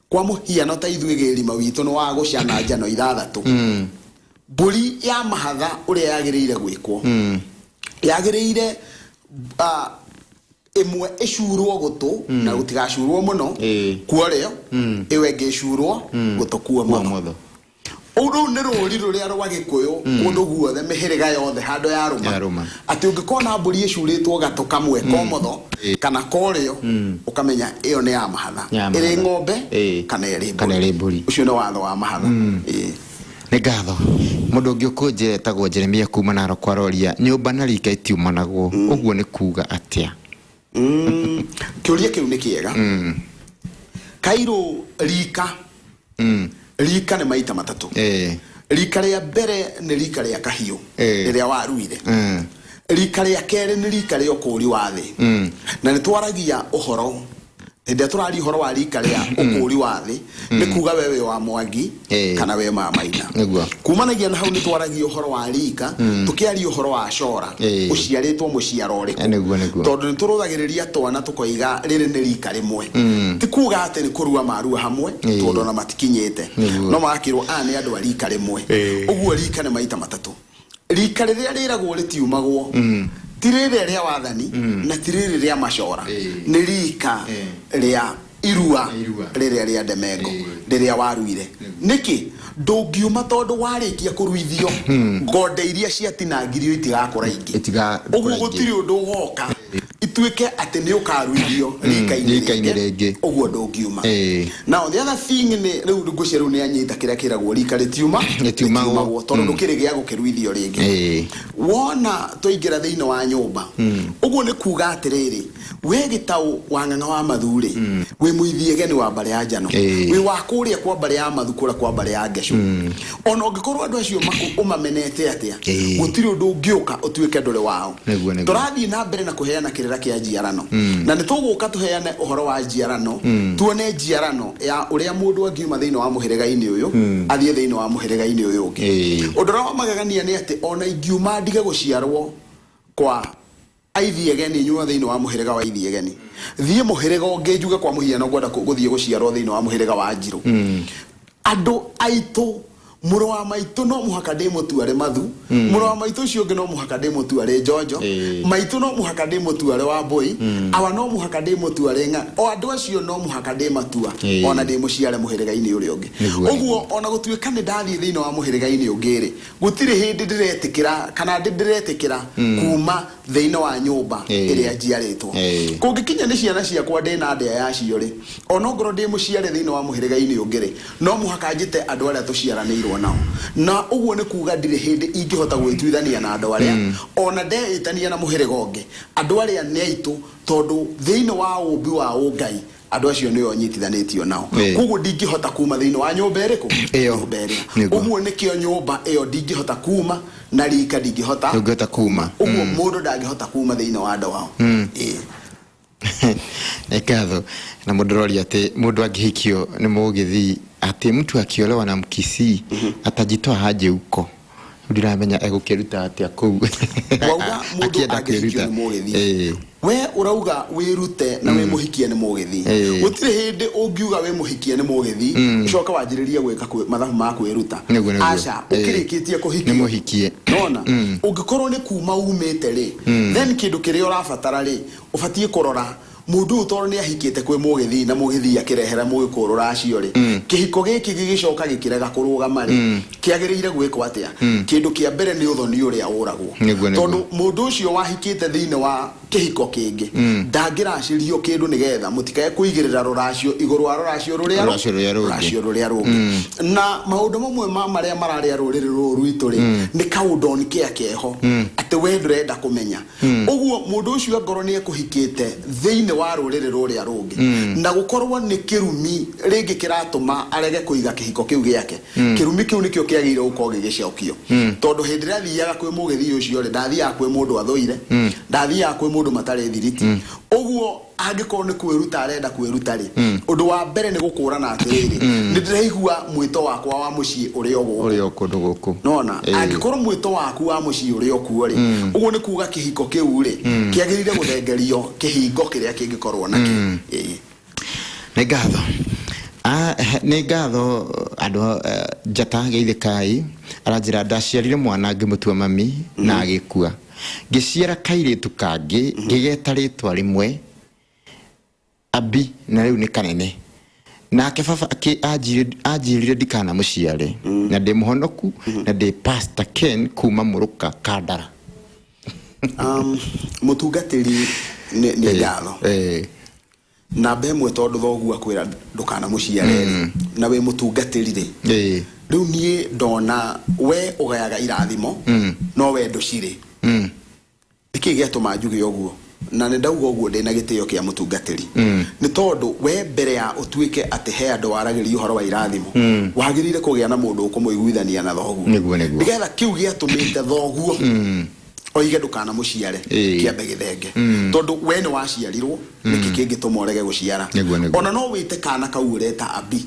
kwa mũhiano ta ithuĩ gĩrima witũ nĩ wa gũcana njano ithathatũ, mbũri ya mahatha ũrĩa yagĩrĩire gwĩkwo, yagĩrĩire ĩmwe ĩcurwo gũtũ na gũtigacurwo mũno kuorĩo, ĩyo ĩngĩ ĩcurwo gũtũ kuo Kuo motho. Motho. Rũu nĩ rũri rũrĩa rwa Gĩkũyũ kũndũ guothe, mĩhĩrĩga yothe handũ yarũma. Yarũma. Atĩ ũngĩkona mbũri ĩcurĩtwo gatũ kamwe komotho kana korĩo, ũkamenya ĩyo nĩ ya mahatha. Ya ĩrĩ mahatha. Ng'ombe kana ĩrĩ Kana ĩrĩ mbũri. Ũcio nĩ watho wa mahatha. Nĩ ngatho. Mũndũ ũngĩ ũkũnjĩra etagwo Jeremia kuma Narok, aroria nyũmba na rika itiumanagwo, ũguo nĩ kuga atĩa? Kĩũria kĩu nĩ kĩega. Kairũ rika, rika nĩ maita matatũ. Rika rĩa mbere nĩ rika rĩa kahiũ rĩrĩa waruire. Rika rĩa kerĩ nĩ rika rĩa ũkũri wa thĩ, na nĩ twaragia ũhoro hĩndĩ ĩrĩa tũraria ũhoro wa rika rĩa ũkũri wa thĩ, nĩ kuga we wĩ wa Mwangi kana we wa Maina. Kumanagia na hau nĩ twaragia ũhoro wa rika, tũkĩaria ũhoro wa cora, ũciarĩtwo mũciaro ũrĩkũ. Nĩguo, nĩguo. Tondũ nĩ tũrũthagĩrĩria twana tũkoiga rĩrĩ nĩ rika rĩmwe, ti kuga atĩ nĩ kũrua marua hamwe, tondũ ona matikinyĩte, no magakĩrwo aya nĩ andũ a rika rĩmwe. Ũguo rika nĩ maita matatũ. Rika rĩrĩa rĩragwo rĩtiumagwo ti rĩrĩa rĩa wathani na ti rĩrĩ rĩa macora, nĩ rika rĩa irua. Irua. Rĩrĩa rĩa ndemengo, rĩrĩa waruire. Nĩkĩ ndũngiuma? Tondũ warĩkia kũruithio, ngonde iria ciatinangirio itigakũra ingĩ. Itigakũra Ũguo ingĩ. Gũtirĩ ũndũ ũgoka ituĩke atĩ nĩ ũkaruithio rika-inĩ rika-inĩ rĩngĩ. Ũguo ndũngiuma. Now the other thing nĩ rĩu ngwĩciria rĩu nĩ anyita kĩrĩa kĩragwo rika rĩtiuma. Rĩtiumagwo. Tondũ ndũkĩrĩ gĩa gũkĩruithio rĩngĩ. Wona twaingĩra thĩinĩ wa nyũmba, ũguo nĩ kuga atĩrĩrĩ, we Gĩtaũ wa Ng'ang'a wa Mathurĩ, wĩ mũithiegeni wa mbarĩ ya Njano, wĩ wa kũrĩa kwa mbarĩ ya Mathu, kũrĩa kwa mbarĩ ya Ngecũ. Ona ũngĩkorwo andũ acio ũmamenete atĩa, gũtirĩ ũndũ ũngĩũka ũtuĩke ndũrĩ wao. Nĩguo, nĩguo. Tũrathiĩ na mbere na kũheana kĩrĩra kĩa njiarano, na nĩ tũgũka tũheane ũhoro wa njiarano, tuone njiarano ya ũrĩa mũndũ angiuma thĩinĩ wa mũhĩrĩga-inĩ ũyũ athiĩ thĩinĩ wa mũhĩrĩga-inĩ ũyũ ũngĩ. Ũndũ ũrĩa wa magegania nĩ atĩ ona ingiuma ndige gũciarwo kwa aithiegeni, nyuma thĩinĩ wa mũhĩrĩga wa ithiegeni thiĩ mũhĩrĩga ũngĩ, njuge kwa mũhiano ngwenda gũthiĩ gũciarwo thĩinĩ wa mũhĩrĩga wa Njirũ, andũ aitũ, mũrũ wa maitũ no mũhaka ndĩmũtua arĩ Mathu, mũrũ wa maitũ ũcio ũngĩ no mũhaka ndĩmũtua arĩ Njonjo, maitũ no mũhaka ndĩmũtua arĩ Wambũi, awa no mũhaka ndĩmũtua arĩ ng'a, o andũ acio no mũhaka ndĩmatua ona ndĩmũciare mũhĩrĩga-inĩ ũrĩa ũngĩ. Ũguo ona gũtuĩka nĩ ndathiĩ thĩinĩ wa mũhĩrĩga-inĩ ũngĩ rĩ, gũtirĩ hĩndĩ ndĩretĩkĩra kana ndĩretĩkĩra kuma thĩinĩ wa nyũmba ĩrĩa njiarĩtwo. Kũngĩkinya nĩ ciana ciakwa ndĩna ndĩa yacio rĩ, ona ongorwo ndĩ mũciare thĩinĩ wa mũhĩrĩga-inĩ ũngĩ rĩ, no mũhaka njĩte andũ arĩa tũciaranĩirwo nao, na ũguo nĩ kuga ndirĩ hĩndĩ ingĩhota gwĩtuithania na andũ arĩa ona ndeĩtania na mũhĩrĩga ũngĩ. Andũ arĩa nĩ aitũ, tondũ thĩinĩ wa ũmbi wa ũngai andũ acio nĩo nyitithanĩtio nao. Koguo ndingĩhota kuma thĩinĩ wa nyũmba ĩrĩkũ? Ĩyo. Nyũmba ĩrĩa. Nĩguo. Ũguo nĩkĩo nyũmba ĩyo ndingĩhota kuma na rika ndingĩhota. Ndũngĩhota kuma. Ũguo mũndũ ndangĩhota kuma thĩinĩ wa andũ ao. Nĩ ngatho. Na mũndũ ũroria atĩ mũndũ angĩhikio nĩ Mũgĩthii, atĩ mtu akiolewa na Mkisii atajitoa aje huko? Ndiramenya egũkĩruta atĩa kũu. Wauga mũndũ Akĩenda angĩhikio kwĩruta. nĩ Mũgĩthii, we ũrauga wĩrute na wĩ mũhikie nĩ Mũgĩthii. Gũtirĩ hĩndĩ ũngiuga wĩ mũhikie nĩ Mũgĩthii ũcoke wanjĩrĩrie gwĩka mathabu ma kwĩruta. Nĩguo, nĩguo. Aca, ũkĩrĩkĩtie kũhikio Nĩ mũhikie. Nona ũngĩkorwo nĩ kuma umĩte rĩ, then kĩndũ kĩrĩa ũrabatara rĩ, ũbatiĩ kũrora mũndũ ũyũ tondũ nĩ ahikĩte kwĩ Mũgĩthii na Mũgĩthii akĩrehera Mũgĩkũyũ rũracio rĩ, kĩhiko gĩkĩ gĩgĩcoka gĩkĩrega kũrũgama rĩ, kĩagĩrĩire gwĩkwo atĩa? Kĩndũ kĩa mbere nĩ ũthoni ũrĩa ũragwo. Nĩguo, nĩguo. Tondũ mũndũ ũcio wahikĩte thĩinĩ wa kĩhiko kĩngĩ ndangĩracĩrio kĩndũ, nĩgetha mũtikae kũigĩrĩra rũracio igũrũ wa rũracio rũrĩa Rũracio rũrĩa rũngĩ. Rũracio rũrĩa rũngĩ. Na maũndũ mamwe ma marĩa mararĩa rũrĩrĩ rũrũ rwitũ rĩ, nĩ kaũndũ on kĩa keho atĩ we ndũrenda kũmenya. Ũguo mũndũ ũcio angorwo nĩ ekũhikĩte thĩinĩ wa rũrĩrĩ rũrĩa rũngĩ na gũkorwo nĩ kĩrumi rĩngĩ kĩratũma arege kũiga kĩhiko kĩu gĩake, kĩrumi kĩu nĩkĩo kĩagĩrĩire gũkorwo gĩgĩcokio, tondũ hĩndĩ ĩrĩa athiaga kwĩ Mũgĩthii ũcio rĩ, ndathiaga kwĩ mũndũ athũire, ndathiaga kwĩ mũndũ matarĩ thiriti. Ũguo angĩkorwo nĩ kwĩruta arenda kwĩruta rĩ, ũndũ wa mbere nĩ gũkũrana atĩrĩrĩ, nĩ ndĩraigua mwĩto wakwa wa mũciĩ ũrĩ o gũkũ. Ũrĩ o kũndũ gũkũ. Nona angĩkorwo mwĩto waku wa mũciĩ ũrĩ o kuo rĩ, ũguo nĩ kuga kĩhiko kĩu rĩ kĩagĩrĩire gũthengerio kĩhingo kĩrĩa kĩngĩkorwo nakĩo. Ĩĩ. Nĩ ngatho. Nĩ ngatho andũ njata geithĩkai. Aranjĩra ndaciarire mwana ngĩmũtua mami na agĩkua. Ngĩciara kairĩtu kangĩ ngĩgeta rĩtwa rĩmwe Abi, na rĩu nĩ kanene. Nake baba anjĩrire ndikanamũciare, na ndĩ mũhonoku na ndĩ Pastor Ken kuma Mũrũka Kandara. Mũtungatĩri nĩ ngatho. Namba ĩmwe, tondũ thoguo akwĩra ndũkanamũciare rĩ, na wĩ mũtungatĩri rĩ, rĩu niĩ ndona we ũgayaga irathimo no we ndũcirĩ. Nĩkĩ gĩatũma njuge ũguo? Na nĩ ndauga ũguo ndĩna gĩtĩo kĩa mũtungatĩri, nĩ tondũ we mbere ya ũtuĩke atĩ he andũ waragĩria ũhoro wa irathimo, wagĩrĩire kũgĩa na mũndũ ũkũmũiguithania na thoguo. Nĩguo, nĩguo. Nĩgetha kĩu gĩatũmĩte thoguo oige ndũkanamũciare kĩambe gĩthenge, tondũ we nĩ waciarirwo, nĩkĩ kĩngĩtũma ũrege gũciara? Nĩguo, nĩguo. Ona no wĩte kana kau ũreta Abi,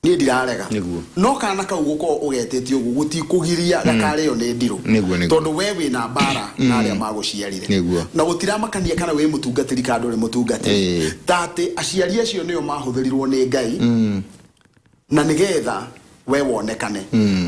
niĩ ndirarega. No kana kau gũkorwo ũgetĩte ũguo gũtikũgiria gakarĩo nĩ ndirũ. Nĩguo, nĩguo. Tondũ we wĩna mbara na arĩa magũciarire. Na gũtiramakania kana wĩ mũtungatĩri kana ndũrĩ mũtungatĩri, ta atĩ aciari acio nĩo mahũthĩrirwo nĩ Ngai na nĩgetha we wonekane.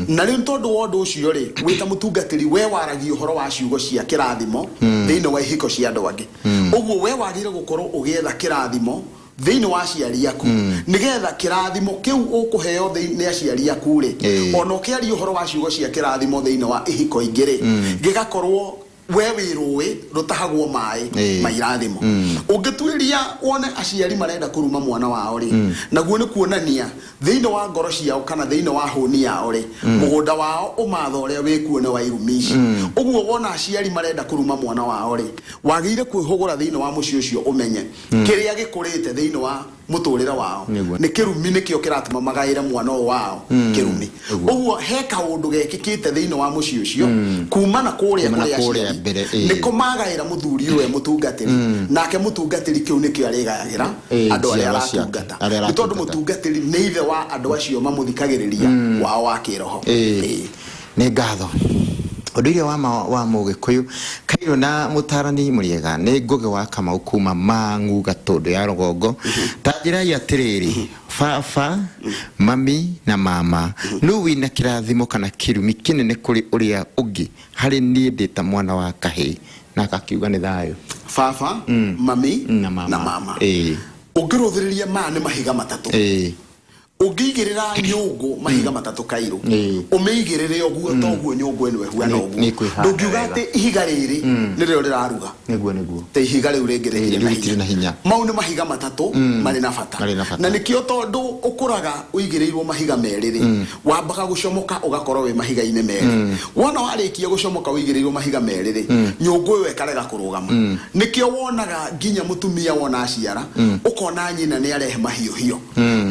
Na rĩu tondũ wa ũndũ ũcio rĩ, wĩ ta mũtungatĩri we waragia ũhoro wa ciugo cia kĩrathimo thĩinĩ wa ihiko cia andũ angĩ. Ũguo we wagĩrĩire gũkorwo ũgĩetha kĩrathimo thĩinĩ wa aciari aku, nĩgetha kĩrathimo kĩu ũkũheo nĩ aciari aku rĩ, ona ũkĩaria ũhoro wa ciugo cia kĩrathimo thĩinĩ wa ihiko ingĩ rĩ, gĩgakorwo we wĩ rũĩ rũtahagwo maĩ ma irathimo. Ũngĩtuĩria wone aciari marenda kũruma mwana wao rĩ, naguo nĩ kuonania thĩinĩ wa ngoro ciao kana thĩinĩ wa hũni yao rĩ, mũgũnda wao ũmatho ũrĩa wĩkuo nĩ wa irumi ici. Ũguo wona aciari marenda kũruma mwana wao rĩ, wagĩrĩire kwĩhũgũra thĩinĩ wa mũciĩ ũcio, ũmenye kĩrĩa gĩkũrĩte thĩinĩ wa mũtũrĩre wao. Nĩ kĩrumi, nĩkĩo kĩratũma magaĩre mwana ũyũ wao kĩrumi. Ũguo he kaũndũ gekĩkĩte thĩinĩ wa mũciĩ ũcio kuma na kũrĩa Kuma na kũrĩ kũrĩa aciari. mbere, ĩĩ. Nĩko magaĩra mũthuri ũyũ e mũtungatĩri, nake mũtungatĩri kĩu nĩkĩo arĩgayagĩra andũ arĩa njiarwa ciake, aratungata, arĩa nĩ tondũ aratungata. Mũtungatĩri nĩ ithe wa andũ acio mamũthikagĩrĩria wao wa kĩroho. Nĩ ngatho. Ũndũire wa ma wa mũgĩkũyũ kairũ na mũtarani mũrĩega nĩ Ngũgĩ wa Kamau kuma Mang'u Gatũndũ ya rũgongo. Ta njĩrai atĩrĩrĩ, baba, mami na mama, nũ wĩna kĩrathimo kana kĩrumi kĩnene kũrĩ ũrĩa ũngĩ harĩ niĩ ndĩ ta mwana wa kahĩĩ? Na akakiuga nĩ thayũ. Baba, mami na mama. Na mama. Ũngĩrũthĩrĩria, maya nĩ mahiga matatũ. Ũngĩigĩrĩra nyũngũ mahiga matatũ kairũ, ũmĩigĩrĩre ũguo, toguo nyũngũ ĩno ĩhuana ũguo, Nĩ ĩkwĩhanda ndũngiuga wega. atĩ ihiga rĩrĩ nĩrĩo rĩraruga Nĩguo, nĩguo. Ta ihiga rĩu rĩngĩ rĩtirĩ rĩu na rĩtirĩ na hinya. Mau nĩ mahiga matatũ marĩ na bata. Marĩ na bata. Na nĩkĩo tondũ ũkũraga ũigĩrĩirwo mahiga merĩ rĩ, wambaga gũcomoka ũgakorwo wĩ mahiga-inĩ merĩ. Wona warĩkia gũcomoka ũigĩrĩirwo mahiga merĩ rĩ, nyũngũ ĩyo ĩkarega kũrũgama. Nĩkĩo wonaga nginya mũtumia wona aciara, ũkona nyina nĩ arehe mahiũhio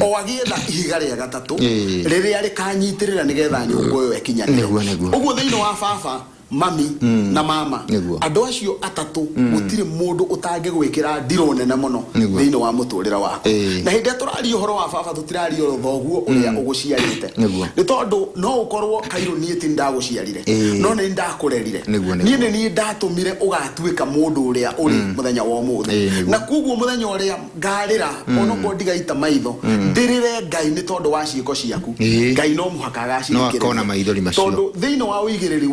o agĩetha ihiga rĩa gatatũ rĩrĩa rĩkanyitĩrĩra nĩgetha nyũngũ ĩyo ĩkinyanĩre. Nĩguo, nĩguo. Ũguo thĩinĩ wa baba, mami na mama, andũ acio atatũ, gũtirĩ mũndũ ũtangĩgwĩkĩra ndirũ nene mũno thĩinĩ wa mũtũrĩre waku. Na hĩndĩ ĩrĩa tũraria ũhoro wa baba, tũtiraria ũhoro thoguo ũrĩa ũgũciarĩte, nĩ tondũ no ũkorwo kairũ niĩ ti ndagũciarire, no nĩ ndakũrerire. Niĩ nĩ niĩ ndatũmire ũgatuĩka mũndũ ũrĩa ũrĩ mũthenya wa ũmũthĩ. Na koguo mũthenya ũrĩa ngarĩra, onokorwo ndigaita maitho, ndĩrĩre Ngai nĩ tondũ wa ciĩko ciaku, Ngai no mũhaka No akona maithori macio. Tondũ thĩinĩ wa ũigĩrĩri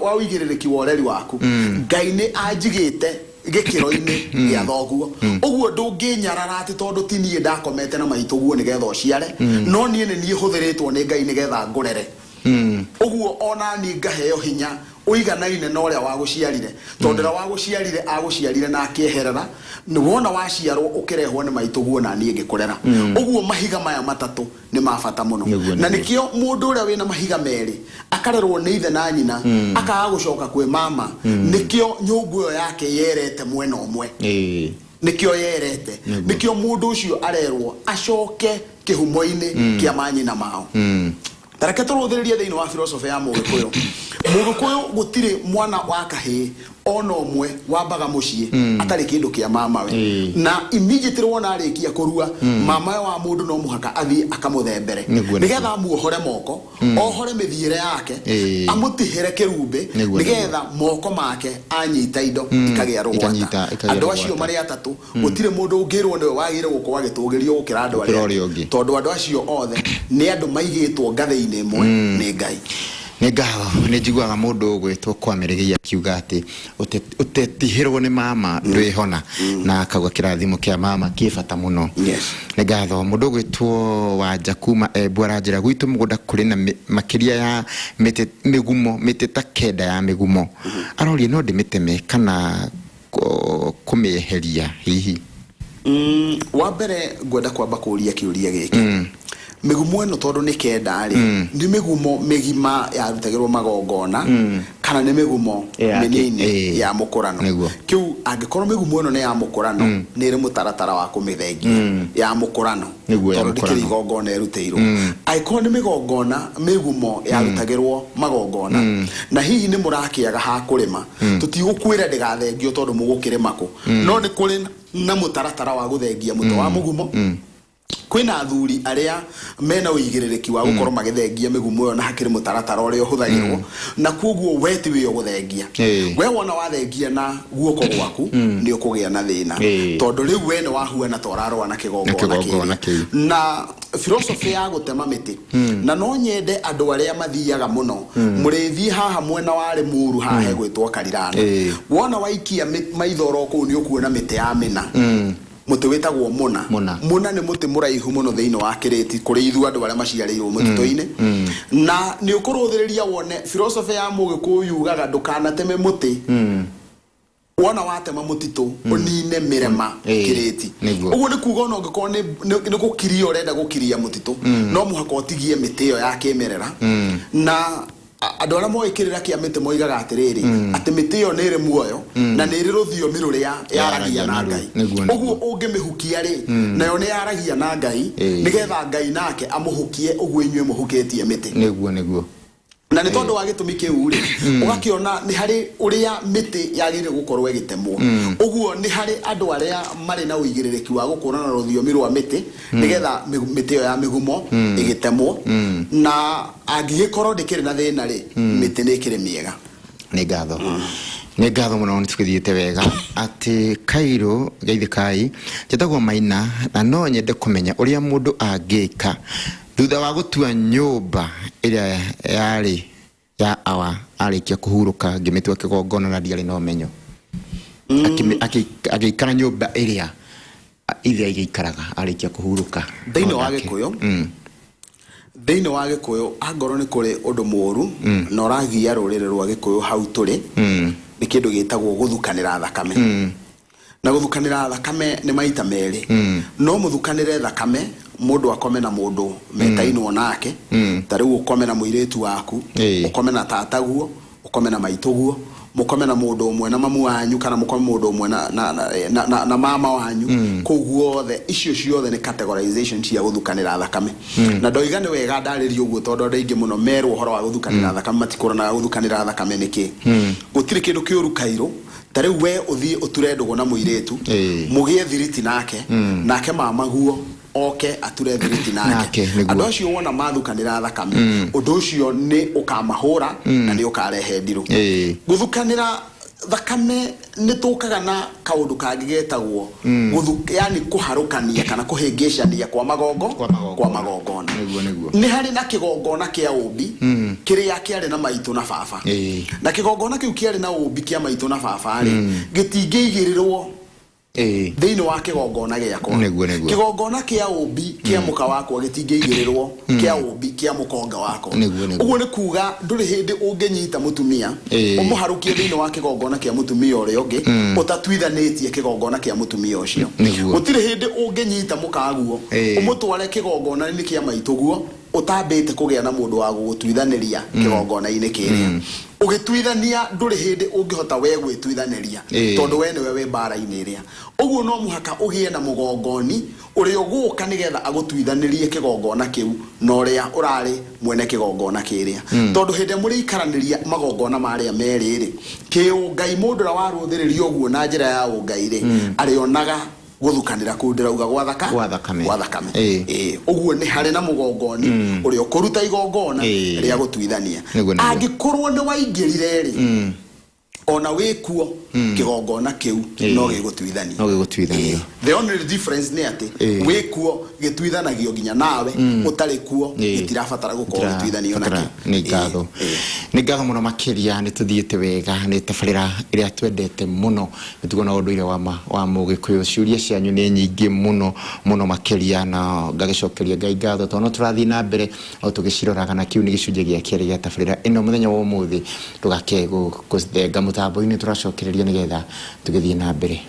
wa ũigĩrĩrĩki wa ũreri waku, Ngai nĩ anjigĩte gĩkĩro-inĩ gĩa thoguo. Ũguo ndũngĩnyarara atĩ tondũ ti niĩ ndakomete na maitũguo nĩgetha ũciare, no niĩ nĩ niĩ hũthĩrĩtwo nĩ Ngai nĩgetha ngũrere. Ũguo ona niĩ ngaheo hinya ũiganaine na ũrĩa wagũciarire, tondũ ũrĩa wagũciarire agũciarire na akĩeherera. Nĩ wona waciarwo ũkĩrehwo nĩ maitũguo na niĩ ngĩkũrera. Ũguo mahiga maya matatũ nĩ ma bata mũno. Na nĩkĩo mũndũ ũrĩa wĩna mahiga merĩ akarerwo nĩ ithe na nyina, akaga gũcoka kwĩ mama, nĩkĩo nyũngũ ĩyo yake yerete mwena ũmwe. Nĩkĩo yerete. Nĩkĩo mũndũ ũcio arerwo acoke kĩhumo-inĩ kĩa manyina mao. Tareke tũrũthĩrĩrie thĩinĩ wa philosophy ya mũgĩkũyũ. Mũgĩkũyũ gũtirĩ mwana wa kahĩĩ ona ũmwe wambaga mũciĩ atarĩ kĩndũ kĩa mamawe. Na immediately wona arĩkia kũrua, mamawe wa mũndũ no mũhaka athiĩ akamũthembere nĩgetha amuohore moko, ohore mĩthiĩre yake, amũtihĩre kĩrumbĩ, nĩgetha moko make anyita indo ikagĩa rũgwata. Ikagĩa Andũ acio rũgwata. Marĩ atatũ, gũtirĩ mũndũ ũngĩrwo nĩwe wagĩrĩire gũkorwo agĩtũgĩrio gũkĩra andũ Gũkĩra arĩa ũrĩa ũngĩ. Tondũ andũ acio othe nĩ andũ maigĩtwo ngathĩ-inĩ ĩmwe nĩ Ngai. Nĩ ngatho. Nĩ njiguaga mũndũ ũgwĩtwo Kwamĩrĩgĩi akiuga atĩ ũtetihĩrwo nĩ mama ndwĩhona, na akauga kĩrathimo kĩa mama kĩ bata mũno. Nĩ ngatho. Mũndũ ũgwĩtwo Wanja kuma Embu aranjĩra gwitũ mũgũnda kũrĩ na makĩria ya mĩtĩ mĩgumo, mĩtĩ ta 9 ya mĩgumo. Aroria no ndĩmĩteme kana kũmĩeheria hihi? Wa mbere ngwenda kwamba kũria kĩũria gĩkĩ: mĩgumo ĩno tondũ nĩ 9 rĩ, nĩ mĩgumo mĩgima yarutagĩrwo magongona kana nĩ mĩgumo mĩnini ya mũkũrano? Kĩu angĩkorwo mĩgumo ĩno nĩ ya mũkũrano, nĩ ĩrĩ mũtaratara wa kũmĩthengia ya mũkũrano, Ya tondũ ndĩkĩrĩ mũkũrano. Igongona ĩrutĩirwo. Angĩkorwo nĩ mĩgongona, mĩgumo yarutagĩrwo magongona, na hihi nĩ mũrakĩaga ha kũrĩma, tũtigũkwĩra ndĩgathengio tondũ mũgũkĩrĩma kũ, no nĩ kũrĩ na mũtaratara wa gũthengia mũtĩ wa mũgumo. Kwĩna athuri arĩa mena ũigĩrĩrĩki wa gũkorwo magĩthengia mĩgumo ĩyo, na hakĩrĩ mũtaratara ũrĩa ũhũthagĩrwo, na koguo we ti wĩ ũgũthengia. We wona wathengia na guoko gwaku, nĩ ũkũgĩa na thĩna, tondũ rĩu we nĩ wahuana ta ũrarũa na Na kĩgongona kĩgongona kĩrĩa. Kĩu. Na philosophy ya gũtema mĩtĩ, na no nyende andũ arĩa mathiaga mũno mũrĩthiĩ haha mwena wa Rĩmuru, haha hegwĩtwo Karirana. Wona waikia maitho oro kũu, nĩ ũkuona mĩtĩ ya mĩna, mũtĩ wĩtagwo mũna. Mũna. Mũna nĩ mũtĩ mũraihu mũno thĩinĩ wa kĩrĩti kũrĩ ithuĩ andũ arĩa maciarĩirwo mũtitũ-inĩ, na nĩ ũkũrũthĩrĩria wone philosophy ya Mũgĩkũyũ yugaga ndũkanateme mũtĩ. Wona watema mũtitũ, ũnine mĩrema kĩrĩti. Ũguo nĩ kuga ona ũngĩkorwo nĩ gũkiria ũrenda gũkiria mũtitũ, no mũhaka ũtigie mĩtĩ ĩyo ya kĩmerera. Na andũ arĩa moĩ kĩrĩra kĩa mĩtĩ moigaga atĩrĩrĩ, atĩ mĩtĩ ĩyo nĩ ĩrĩ muoyo na nĩ ĩrĩ rũthiomi rũrĩa yaragia na naruo. Ngai. Ũguo ũngĩmĩhukia rĩ, nayo nĩ yaragia na Ngai, nĩgetha Ngai nake amũhukie ũguo inyuĩ mũhukĩtie mĩtĩ. nĩguo nĩguo Na nĩ tondũ wa gĩtũmi kĩu rĩ, ũgakĩona nĩ harĩ ũrĩa mĩtĩ yagĩrĩire gũkorwo ĩgĩtemwo. Ũguo nĩ harĩ andũ arĩa marĩ na ũigĩrĩrĩki wa gũkũrana rũthiomi rwa mĩtĩ, nĩgetha mĩtĩ ĩyo ya mĩgumo ĩgĩtemwo, na angĩgĩkorwo ndĩkĩrĩ na thĩna rĩ, mĩtĩ nĩ ĩkĩrĩ mĩega. Nĩ ngatho, nĩ ngatho mũno. Nĩ tũgĩthiĩte wega atĩ Kairũ geithĩkai. Njĩtagwo Maina na no nyende kũmenya ũrĩa mũndũ angĩka thutha wa gũtua nyũmba ĩrĩa yarĩ ya awa arĩkia kũhurũka, ngĩmĩtua kĩgongona na ndiarĩ na ũmenyo. Agĩikara nyũmba ĩrĩa ithe agĩikaraga arĩkia kũhurũka. Thĩinĩ wa Onake. Gĩkũyũ, thĩinĩ wa Gĩkũyũ, angorwo nĩ kũrĩ ũndũ mũũru na ũragia rũrĩrĩ rwa Gĩkũyũ hau tũrĩ, nĩ kĩndũ gĩtagwo gũthukanĩra thakame. Na gũthukanĩra thakame nĩ maita merĩ. No mũthukanĩre thakame, mũndũ akome na mũndũ metainwo nake, ta rĩu ũkome na mũirĩtu waku, ũkome na tataguo, ũkome na maitũguo, mũkome na mũndũ ũmwe na mamu wanyu, kana mũkome mũndũ ũmwe na mama wanyu. Kũu guothe, icio ciothe nĩ categorization cia gũthukanĩra thakame. Na ndoiga nĩ wega ndarĩrie ũguo, tondũ andũ aingĩ mũno merwo ũhoro wa gũthukanĩra thakame matikũranaga gũthukanĩra thakame nĩ kĩ. Gũtirĩ kĩndũ kĩũru kairũ ta rĩu we ũthiĩ ũture ndũgũ na mũirĩtu, mũgĩe thiriti nake, nake mamaguo oke ature thiriti nake. Nake, nĩguo. Andũ acio wona mathukanĩra thakame, ũndũ ũcio nĩ ũkamahũra na nĩ ũkarehe ndirũ. Gũthukanĩra thakame nĩ tũkaga na kaũndũ kangĩ getagwo yani kũharũkania kana kũhĩngĩcania kwa magongo Kwa magongona. Kwa magongona. Nĩguo, nĩguo. Nĩ harĩ na kĩgongona kĩa ũmbi kĩrĩa kĩarĩ na maitũ na baba, na kĩgongona kĩu kĩarĩ na ũmbi kĩa maitũ na baba rĩ, gĩtingĩigĩrĩrwo thĩinĩ wa kĩgongona gĩakwa. Nĩguo, nĩguo. Kĩgongona kĩa ũmbi kĩa mũka wakwa gĩtingĩigĩrĩrwo kĩa ũmbi kĩa mũkonga wakwa. Nĩguo, nĩguo. Ũguo nĩ kuga ndũrĩ hĩndĩ ũngĩnyita mũtumia ũmũharũkie thĩinĩ wa kĩgongona kĩa mũtumia ũrĩa ũngĩ ũtatuithanĩtie kĩgongona kĩa mũtumia ũcio. Gũtirĩ hĩndĩ ũngĩnyita mũkaguo ũmũtware kĩgongona-inĩ kĩa maitũguo. Ũtambĩte kũgĩa na mũndũ wa gũgũtuithanĩria kĩgongona-inĩ kĩrĩa ũgĩtuithania, ndũrĩ hĩndĩ ũngĩhota we gwĩtuithanĩria, tondũ we nĩwe wĩ mbara-inĩ ĩrĩa. Ũguo no mũhaka ũgĩe na mũgongoni ũrĩa ũgũka nĩgetha agũtuithanĩrie kĩgongona kĩu na ũrĩa ũrarĩ mwene kĩgongona kĩrĩa, tondũ hĩndĩ ĩrĩa mũrĩikaranĩria magongona marĩa merĩ rĩ, kĩũngai, mũndũ ũrĩa warũthĩrĩria ũguo na njĩra ya ũngai rĩ, arĩonaga gũthukanĩra kũu ndĩrauga gwa thaka Gwa thakame. Gwa thakame. Ũguo nĩ harĩ na mũgongoni ũrĩa ũkũruta igongona rĩa gũtuithania. Nĩguo, nĩguo. Angĩkorwo nĩ waingĩrire rĩ, ona wĩkuo, kĩgongona kĩu no gĩgũtuithania. No gĩgũtuithania. The only difference nĩ atĩ wĩkuo gĩtuithanagio nginya nawe, ũtarĩ kuo gĩtirabatara gũkorwo gĩtuithanio nakĩo. Nĩ ngatho. Nĩ ngatho mũno makĩria. Nĩ tũthiĩte wega, nĩ tabarĩra ĩrĩa twendete mũno, mĩtugo na ũndũire wa ma wa mũgĩkũyũ. Ciũria cianyu nĩ nyingĩ mũno mũno makĩria, na ngagĩcokeria Ngai ngatho tondũ no tũrathiĩ na mbere o tũgĩciroraga, na kĩu nĩ gĩcunjĩ gĩa kerĩ gĩa tabarĩra ĩno mũthenya wa ũmũthĩ. Ndũgake gũthenga mũtambo-inĩ, tũracokereria nĩgetha tũgĩthiĩ na mbere.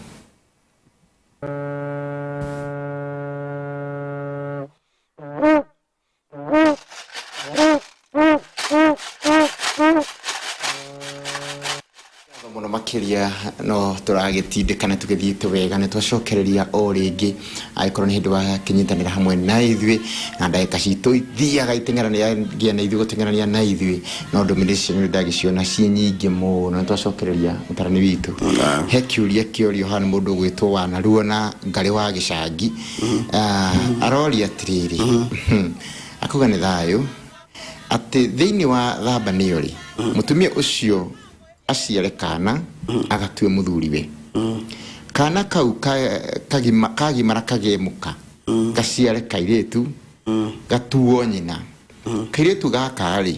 Ngatho mũno makĩria. No tũragĩtindĩkana tũgĩthiĩte wega, nĩ twacokereria o rĩngĩ. Angĩkorwo nĩ hĩndĩ wakĩnyitanĩra hamwe na ithuĩ, na ndagĩka citũ ithiaga iteng'erania na ithuĩ, gũteng'erania na ithuĩ, no ndũmĩrĩri cianyu nĩ ndagĩciona ciĩ nyingĩ mũno. Nĩ twacokereria, mũtarani witũ. He kĩũria kĩorio haha nĩ mũndũ ũgwĩtwo Wanaruo na Ngarĩ wa Gĩcangi. Ah, aroria atĩrĩrĩ, akauga nĩ thayũ, atĩ thĩinĩ wa thambanio rĩ, mũtumia ũcio aciare kana agatue mũthuriwe, kana kau kagimara kagĩe mũka, gaciare kairĩtu, gatuo nyina. Kairĩtu gaka rĩ,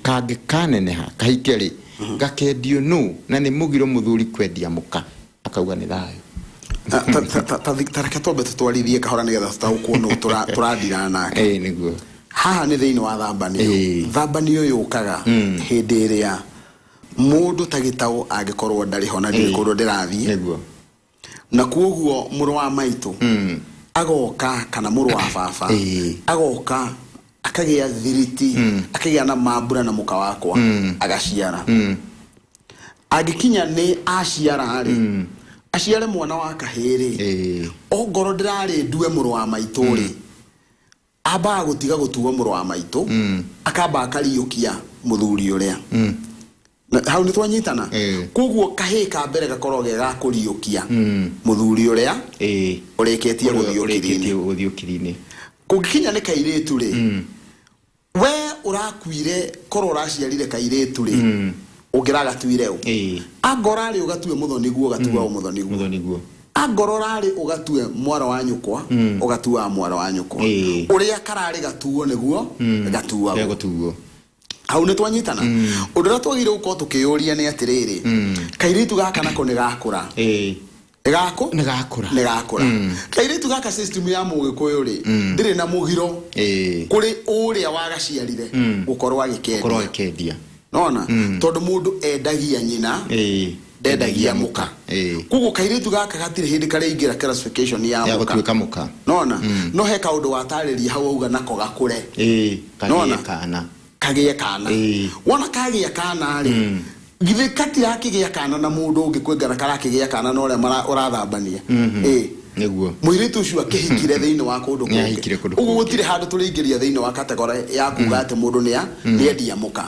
kangĩkaneneha kahike rĩ, gakendio nũ? Na nĩ mũgiro mũthuri kwendia mũka? Akauga nĩ thayũ. Ta reke twambe tũtwarithie kahora nĩgetha tũtaũkwo nũ tũradira nake. Ĩĩ, nĩguo. Haha nĩ thĩinĩ wa thambanio. Thambanio yũkaga hĩndĩ ĩrĩa mũndũ ta gĩtaũ angĩkorwo ndarĩ ho na ndirĩ kũndũ ndĩrathiĩ, na kuoguo mũrũ wa maitũ agoka kana mũrũ wa baba agoka akagĩa thiriti, akagĩa na mambura na mũka wakwa, agaciara. Angĩkinya nĩ aciara rĩ, aciare mwana wa kahĩĩ rĩ, ongorwo ndĩrarĩ ndue mũrũ wa maitũ rĩ, ambaga gũtiga gũtuo mũrũ wa maitũ, akamba akariũkia mũthuri ũrĩa. Na hau nĩ twanyitana? Koguo kahĩĩ ka mbere gakorwo ge ga kũriũkia mũthuri ũrĩa ũrĩkĩtie gũthiĩ ũkiri-inĩ. Ũrĩkĩtie gũthiĩ ũkiri-inĩ. Kũngĩkinya nĩ kairĩtu rĩ, we ũrakuire, korwo ũraciarire kairĩtu rĩ, ũngĩragatuire ũ? Angorwo ũrarĩ ũgatue mũthoniguo, ũgatua o mũthoniguo. Mũthoniguo. Angorwo ũrarĩ ũgatue mwaro wa nyũkwa, ũgatuaga mwaro wa nyũkwa. Ũrĩa kararĩ gatuo nĩguo gatuagwo. Gegũtuo. Hau nĩ twanyitana? Ũndũ ũrĩa twagĩrĩire gũkorwo tũkĩyũria nĩ atĩrĩrĩ, kairĩtu gaka nako nĩ gakũra? Nĩ gakũ? Nĩ gakũra. Nĩ gakũra kairĩtu gaka. System ya mũgĩkũyũ rĩ, ndĩrĩ na mũgiro kũrĩ ũrĩa wagaciarire gũkorwo korwo agĩkendia. Agĩkendia. Nona tondũ mũndũ endagia nyina, ndendagia mũka. Koguo kairĩtu gaka gatirĩ hĩndĩ karĩingĩra classification ya ya mũka. Gũtuĩka mũka. Nona no he kaũndũ watarĩria hau, auga nako gakũre. Kagĩe Nona? kana. Kagĩe kana. Wona kagĩa kana rĩ, githĩ katirakĩgĩa kana na mũndũ ũngĩ kwĩngana karakĩgĩa kana na ũrĩa ũrathambania? Nĩguo. Mũirĩtu ũcio akĩhikire thĩinĩ wa kũndũ Nĩ ahikire kũndũ ũguo kũngĩ. Gũtirĩ handũ tũrĩingĩria thĩinĩ wa category ya kuga atĩ mũndũ nĩa nĩendia mũka.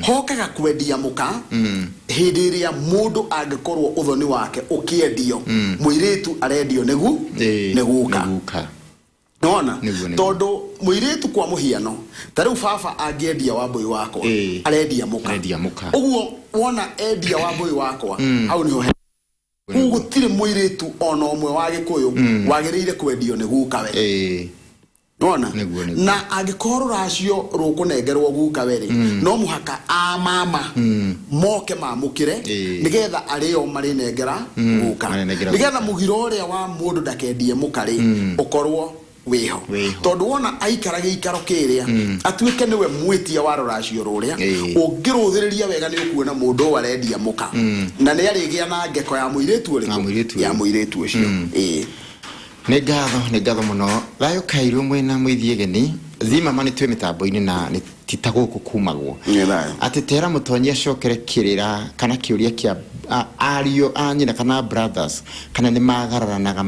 Hokaga kwendia mũka hĩndĩ ĩrĩa mũndũ angĩkorwo ũthoni wake ũkĩendio, mũirĩtu arendio nĩgu nĩ guka. Nĩ guka. Nona? Nĩguo, nĩguo. Tondũ mũirĩtu, kwa mũhiano, ta rĩu baba angĩendia wambũi wakwa, arendia mũka. Arendia mũka. Ũguo wona endia wambũi wakwa, hau nĩho koguo gũtirĩ mũirĩtu ona ũmwe wa gĩkũyũ wagĩrĩire kwendio nĩ gukawe. Nona? Nĩguo, nĩguo. Na angĩkorwo rũracio rũkũnengerwo gukawe rĩ, no mũhaka a mama moke mamũkĩre, nĩgetha arĩo marĩnengera guka, marĩnengera. Nĩgetha mũgiro ũrĩa wa mũndũ ndakendie mũka rĩ, ũkorwo wĩho. Wĩho. Tondũ wona aikara gĩikaro kĩrĩa, atuĩke nĩwe mwĩtia wa rũracio rũrĩa, ũngĩrũthĩrĩria wega nĩ ũkuona mũndũ ũyũ arendia mũka, na nĩ arĩgĩa na ngeko ya mũirĩtu ũrĩkũ? Ya mũirĩtu Ya ũyũ. mũirĩtu ũcio. Nĩ ngatho, nĩ ngatho mũno. Thayũ kairũ mwĩna mũithiegeni. Zimmerman twĩ mĩtambo-inĩ na nĩ ti ta gũkũ kumagwo. Nĩ thayũ. Atĩ tera mũtonyi acokere kĩrĩra kana kĩũria kĩa ariũ a nyina kana brothers kana nĩ magararanaga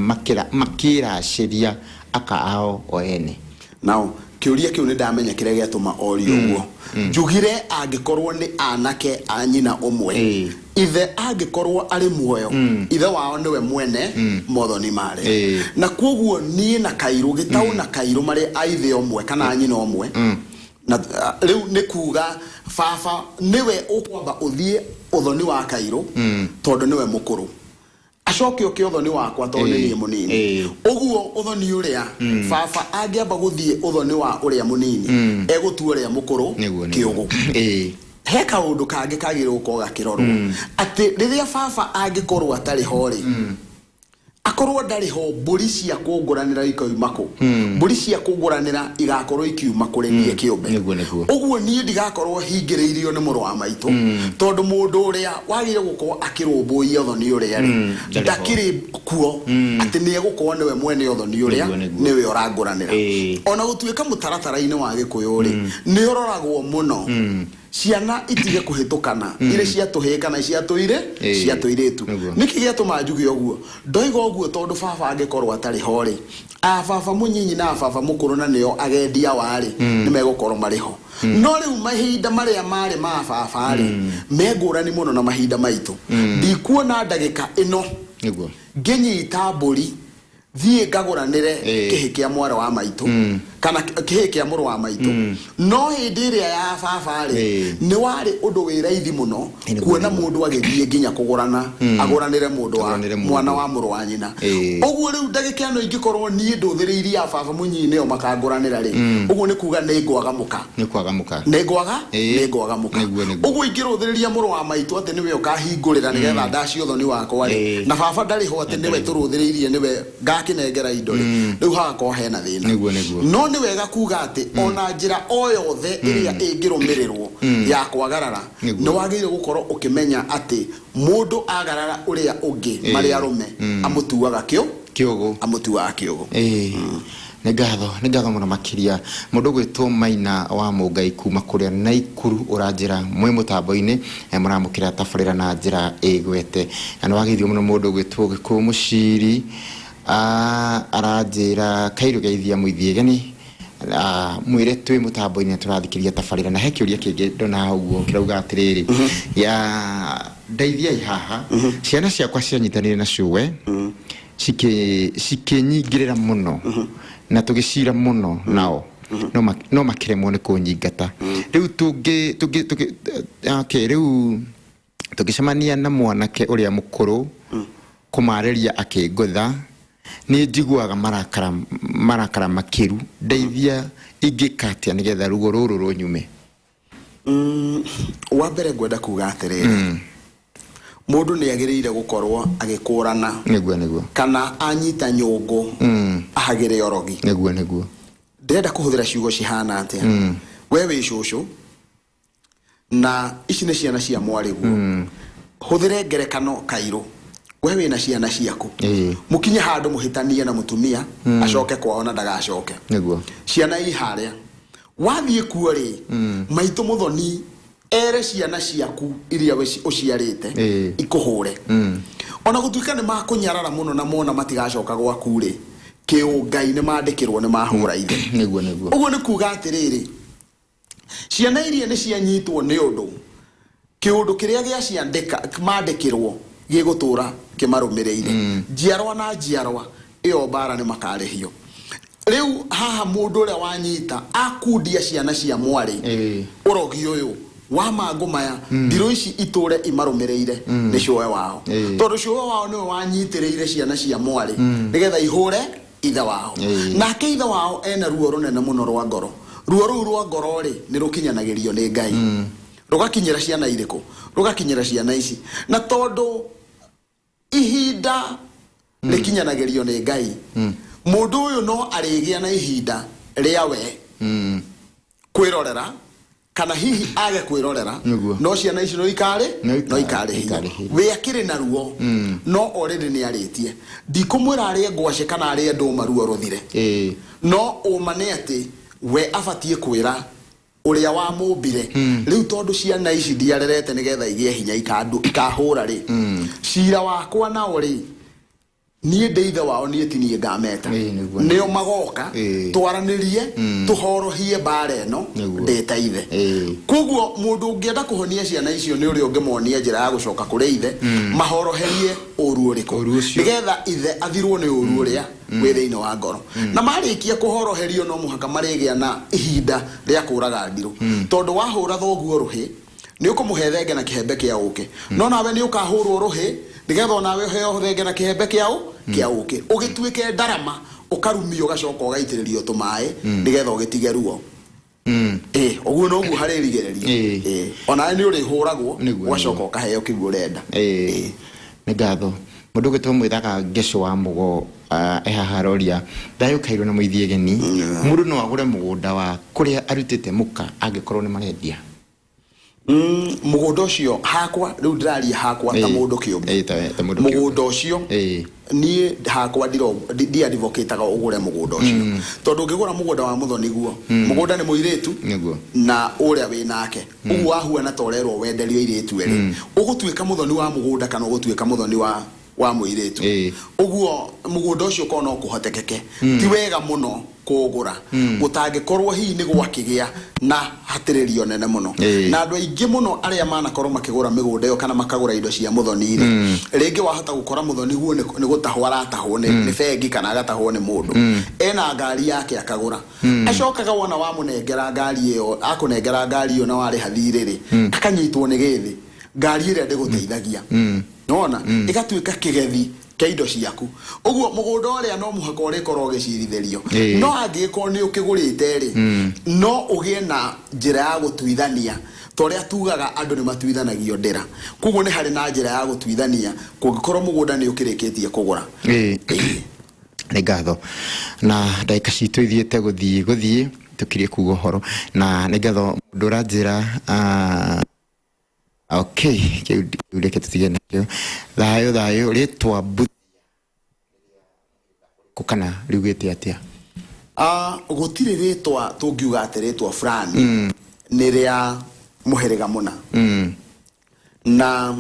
makĩracĩria aka ao o ene. Now kĩũria kĩu nĩ ndamenya kĩrĩa gĩatũma orio ũguo. Njugire angĩkorwo nĩ anake a nyina ũmwe, ithe angĩkorwo arĩ muoyo, ithe wao nĩwe mwene mothoni marĩa. Na koguo niĩ na Kairũ, Gĩtaũ na Kairũ marĩ a ithe ũmwe kana a nyina ũmwe, na rĩu nĩ kuga baba nĩwe ũkwamba ũthiĩ ũthoni wa Kairũ tondũ nĩwe mũkũrũ, acoke ũke ũthoni wakwa tondũ nĩ niĩ mũnini. Ũguo ũthoni ũrĩa baba angĩamba gũthiĩ ũthoni wa ũrĩa mũnini, egũtua ũrĩa mũkũrũ Nĩguo. kĩũgũ. He kaũndũ kangĩ kagĩrĩirwo gũkorwo gakĩrorwo, atĩ rĩrĩa baba angĩkorwo atarĩ ho rĩ, akorwo ndarĩ ho, mbũri cia kũngũranĩra ikauma kũ? Mbũri cia kũngũranĩra igakorwo ikiuma kũrĩ niĩ kĩũmbe. Nĩguo, nĩguo. Ũguo niĩ ndigakorwo hingĩrĩirio nĩ mũrũ wa maitũ, tondũ mũndũ ũrĩa wagĩrĩire gũkorwo akĩrũmbũiya ũthoni ũrĩa rĩ, Ndarĩ ho. Ndakĩrĩ kuo, atĩ nĩ egũkorwo nĩwe mwene ũthoni ũrĩa, Nĩguo, nĩguo. Nĩwe ũrangũranĩra. Ona gũtuĩka mũtaratara-inĩ wa Gĩkũyũ rĩ, nĩ ũroragwo mũno ciana itige kũhĩtũkana irĩ cia tũhĩĩ kana cia tũirĩ, cia tũirĩtu. Nĩkĩ gĩatũma njuge ũguo? Ndoiga ũguo tondũ baba angĩkorwo atarĩ ho rĩ, a baba mũnyinyi na a baba mũkũrũ, na nĩo agendia wa rĩ, nĩ megũkorwo marĩ ho. No rĩu mahinda marĩa marĩ ma baba rĩ, me ngũrani mũno na mahinda maitũ. Ndikuona ndagĩka ĩno ngĩnyita mbũri thiĩ ngagũranĩre kĩhĩ kĩa mwarĩ wa maitũ kana kĩhĩ kĩa mũrũ wa maitũ. No hĩndĩ ĩrĩa ya baba rĩ, nĩ warĩ ũndũ wĩ raithi mũno kuona mũndũ agĩthiĩ nginya kũgũrana, agũranĩre mũndũ wa Agũranĩre mũndũ. Mwana wa mũrũ wa nyina. Ũguo rĩu ndagĩka ĩno ingĩkorwo niĩ ndũthĩrĩirie a baba mũnyinyi nĩo makangũranĩra rĩ, ũguo nĩ kuga nĩ ngwaga mũka. Nĩ kwaga mũka. Nĩ ngwaga, nĩ ngwaga mũka. Nĩguo, nĩguo. Ũguo ingĩrũthĩrĩria mũrũ wa maitũ atĩ nĩwe ũkahingũrĩra nĩgetha ndacie ũthoni wakwa rĩ, na baba ndarĩ ho atĩ nĩwe tũrũthĩrĩirie, nĩwe ngakĩnengera indo rĩ, rĩu hagakorwo hena thĩna. Nĩguo, nĩguo. No nĩ wega kuga atĩ ona njĩra o yothe ĩrĩa ĩngĩrũmĩrĩrwo ya kwagarara, nĩ wagĩrĩire gũkorwo ũkĩmenya atĩ mũndũ agarara ũrĩa ũngĩ marĩ arũme, amũtuaga kĩo Kĩũgũ. Amũtuaga kĩũgũ. Nĩ ngatho, nĩ ngatho mũno makĩria. Mũndũ ũgwĩtwo Maina wa Mũngai kuma kũrĩa Naikuru ũranjĩra mwĩ mũtambo-inĩ, mũramũkĩra tabarĩra na njĩra ĩgwete, na nĩ wageithio mũno. Mũndũ ũgwĩtwo Gĩkũyũ Mũciri, aranjĩra kairũ geithia mũithiĩgeni, mwĩre twĩ mũtambo-inĩ tũrathikĩrĩria tabarĩra. Na he kĩũria kĩngĩ ndona ũguo kĩrauga atĩrĩrĩ, ya ndeithiai haha, ciana ciakwa cianyitanĩire na cũwe, cikĩnyingĩrĩra mũno na tũgĩcira mũno nao, no makĩremwo nĩ kũnyingata. Rĩu tũngĩ tũngĩ tũngĩ okay, rĩu tũngĩcemania na mwanake ũrĩa mũkũrũ kũmarĩria akĩngũtha, nĩ njiguaga marakara, marakara makĩru. Ndeithia, ingĩka atĩa nĩgetha ruo rũrũ rũnyume? Wa mbere ngwenda kuga atĩrĩrĩ, mũndũ nĩ agĩrĩire gũkorwo agĩkũrana Nĩguo, nĩguo. kana anyita nyũngũ ahagĩre orogi. Nĩguo, nĩguo. Ndĩrenda kũhũthĩra ciugo cihana atĩa? We wĩ cũcũ na ici nĩ ciana cia mwarĩguo. Hũthĩre ngerekano, Kairũ, we wĩna ciana ciaku, mũkinye handũ mũhĩtanie na mũtumia, acoke kwao na ndagacoke. Ciana i harĩa wathiĩ kuo rĩ, maitũ mũthoni ere ciana ciaku iria ũciarĩte ikũhũre, ona gũtuĩka nĩ makũnyarara mũno na mona matigacoka gwaku rĩ, kĩũngai nĩ mandĩkĩrwo nĩ mahũra ithe. Nĩguo, nĩguo. Ũguo nĩ kuga atĩrĩrĩ, ciana iria nĩ cianyitwo nĩ ũndũ, kĩũndũ kĩrĩa gĩa ciandĩka mandĩkĩrwo gĩgũtũra kĩmarũmĩrĩire njiarwa na njiarwa. Ĩyo mbara nĩ makarĩhio. Rĩu haha mũndũ ũrĩa wanyita akundia ciana cia mwarĩ ũrogi ũyũ wa mangũ maya, ndirũ ici itũre imarũmĩrĩire nĩ cũwe wao, tondũ cũwe wao nĩwe wanyitĩrĩire ciana cia mwarĩ nĩgetha ihũre ithe wao. Nake ithe wao ena ruo rũnene mũno rwa ngoro. Ruo rũu rwa ngoro rĩ, nĩ rũkinyanagĩrio nĩ Ngai, rũgakinyĩra ciana irĩkũ? Rũgakinyĩra ciana ici. Na tondũ ihinda rĩkinyanagĩrio nĩ Ngai, mũndũ ũyũ no arĩgĩa na ihinda rĩa we kwĩrorera kana hihi age kwĩrorera. No ciana ici no ikarĩ No no ikarĩhio. Ikarĩhio. We akĩrĩ na ruo, no already nĩ arĩtie. Ndikũmwĩra arĩe ngwacĩ kana arĩe ndũma ruo rũthire, no ũma nĩ atĩ We abatiĩ kwĩra ũrĩa wamũmbire rĩu, tondũ ciana ici ndiarerete nĩgetha igĩe hinya ikahũra rĩ, cira wakwa nao rĩ, niĩ ndĩ ithe wao, niĩ ti niĩ ngameta. Ĩĩ, nĩguo. Nĩo magoka, twaranĩrie, tũhorohie mbara ĩno. Ndĩ ta ithe. Koguo mũndũ ũngĩenda kũhonia ciana icio nĩ ũrĩa ũngĩmonia njĩra ya gũcoka kũrĩ ithe, mahoroherie ũru ũrĩkũ. Ũru ũcio. Nĩgetha ithe athirwo nĩ ũru ũrĩa wĩ thĩinĩ wa ngoro. Na marĩkia kũhoroherio, no mũhaka marĩgĩa na ihinda rĩa kũraga ndirũ, tondũ wahũra thoguo rũhĩ nĩ ũkũmũhe thenge na kĩhembe kĩa ũkĩ, no nawe nĩ ũkahũrwo rũhĩ nĩgetha onawe ũheo thenge na kĩhembe kĩa ũkĩ, ũgĩtuĩke ndarama, ũkarumio, ũgacoka ũgaitĩrĩrio tũmaĩ nĩgetha ũgĩtige ruo. Ĩ, ũguo noguo harĩrigĩrĩrio. Ĩ, onawe nĩ ũrĩhũragwo, ũgacoka ũkaheo kĩu ũrenda. Ĩ. Nĩ ngatho. Mũndũ ũgĩtwo mwĩthaga ngeco wa mũgo, ehaha aroria thayũ kairũ na mũithiegeni, mũndũ no agũre mũgũnda wa kũrĩa arutĩte mũka angĩkorwo nĩ marendia? Mũgũnda ũcio hakwa, rĩu ndĩraria hakwa ta mũndũ kĩũmbe. Ĩ, ta mũndũ kĩũmbe. Mũgũnda ũcio, niĩ hakwa ndiadvocataga ũgũre mũgũnda ũcio, tondũ ũngĩgũra mũgũnda wa mũthoni guo, mũgũnda nĩ mũirĩtu na ũrĩa wĩ nake, ũguo wahuana ta ũrerwo wenderio airĩtu erĩ, ũgũtuĩka mũthoni wa mũgũnda kana ũgũtuĩka mũthoni wa mũirĩtu. Ũguo mũgũnda ũcio korwo no kũhotekeke, ti wega mũno kũũgũra gũtangĩkorwo hihi nĩ gwakĩgĩa na hatĩrĩrio nene mũno. Na andũ aingĩ mũno arĩa manakorwo makĩgũra mĩgũnda ĩyo kana makagũra indo cia mũthoni rĩ, rĩngĩ wahota gũkora mũthoni guo nĩ gũtahwo aratahwo nĩ bengi kana agatahwo nĩ mũndũ ena ngari yake akagũra, acokaga wona wamũnengera ngari ĩyo, akũnengera ngari ĩyo na warĩha thirĩ rĩ, akanyitwo nĩ gĩthĩ, ngari ĩrĩa ndĩgũteithagia, nona ĩgatuĩka kĩgethi kĩa indo ciaku. Ũguo mũgũnda ũrĩa no mũhaka ũrĩkorwo ũgĩcirithĩrio. No angĩgĩkorwo nĩ ũkĩgũrĩte rĩ, no ũgĩe na njĩra ya gũtuithania, ta ũrĩa tugaga andũ nĩ matuithanagio ndĩra. Koguo nĩ harĩ na njĩra ya gũtuithania kũngĩkorwo mũgũnda nĩ ũkĩrĩkĩtie kũgũra. Nĩ ngatho. Na ndagĩka citũ ithiĩte gũthiĩ tũkirie kuga ũhoro, na nĩ ngatho mũndũ ũranjĩra. Okay, kĩu reke tũtige nakĩo. Thayũ thayũ, rĩtwa Mbuthia kana riugĩte atĩa? Gũtirĩ rĩtwa tũngiuga atĩ rĩtwa fulani nĩ rĩa mũhĩrĩga mũna. Na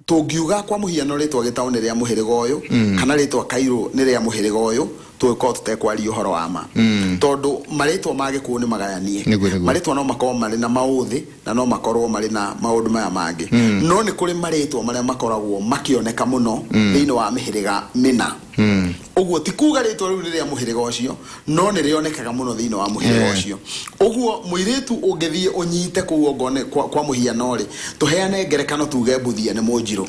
tũngiuga kwa mũhiano rĩtwa Gĩtaũ nĩ rĩa mũhĩrĩga ũyũ kana rĩtwa Kairũ nĩ rĩa mũhĩrĩga ũyũ, tũgĩkorwo tũtekwaria ũhoro wa ma, tondũ marĩtwa ma Gĩkũyũ nĩ magayanie. Nĩguo, nĩguo. Marĩtwa no makorwo marĩ na maũthĩ na no makorwo marĩ na maũndũ maya mangĩ, no nĩ kũrĩ marĩtwa marĩa makoragwo makĩoneka mũno thĩinĩ wa mĩhĩrĩga mĩna. Ũguo ti kuga rĩtwa rĩu nĩ rĩa mũhĩrĩga ũcio, no nĩ rĩonekaga mũno thĩinĩ wa mũhĩrĩga ũcio. Ũguo mũirĩtu ũngĩthiĩ ũnyite kũu ongorwo nĩ kwa mũhiano rĩ, tũheane ngerekano, tuge Mbuthia nĩ mũnjirũ.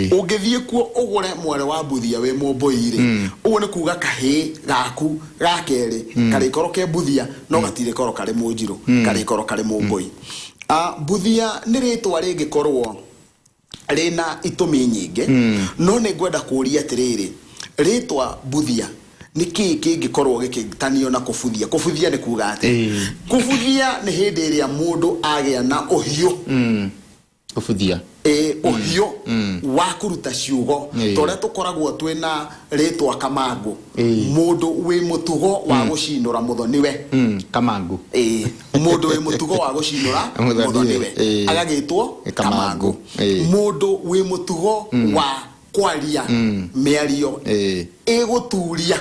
Ũngĩthiĩ kuo ũgũre mwarĩ wa Mbuthia wĩ mũmbũi rĩ, ũguo nĩ kuga kahĩĩ gaku ga kerĩ karĩkorwo ke Mbuthia, no gatirĩkorwo karĩ mũnjirũ, karĩkorwo karĩ mũmbũi. Mbuthia nĩ rĩtwa rĩngĩkorwo rĩna itũmi nyingĩ, no nĩ ngwenda kũũria atĩrĩrĩ, rĩtwa Mbuthia nĩ kĩĩ kĩngĩkorwo gĩkĩtanio na kũbuthia? Kũbuthia nĩ kuga atĩ kũbuthia nĩ hĩndĩ ĩrĩa mũndũ agĩa na ũhiũ. Kũbuthia. Ĩ, ũhiũ wa kũruta ciugo, ta ũrĩa tũkoragwo twĩna rĩtwa Kamangũ, mũndũ wĩ mũtugo wa gũcinũra mũthoniwe. Kamangũ. Ĩ, mũndũ wĩ mũtugo wa gũcinũra mũthoniwe, mũthoniwe agagĩtwo Kamangũ. Kamangũ. Mũndũ wĩ mũtugo wa kwaria mĩario ĩgũturia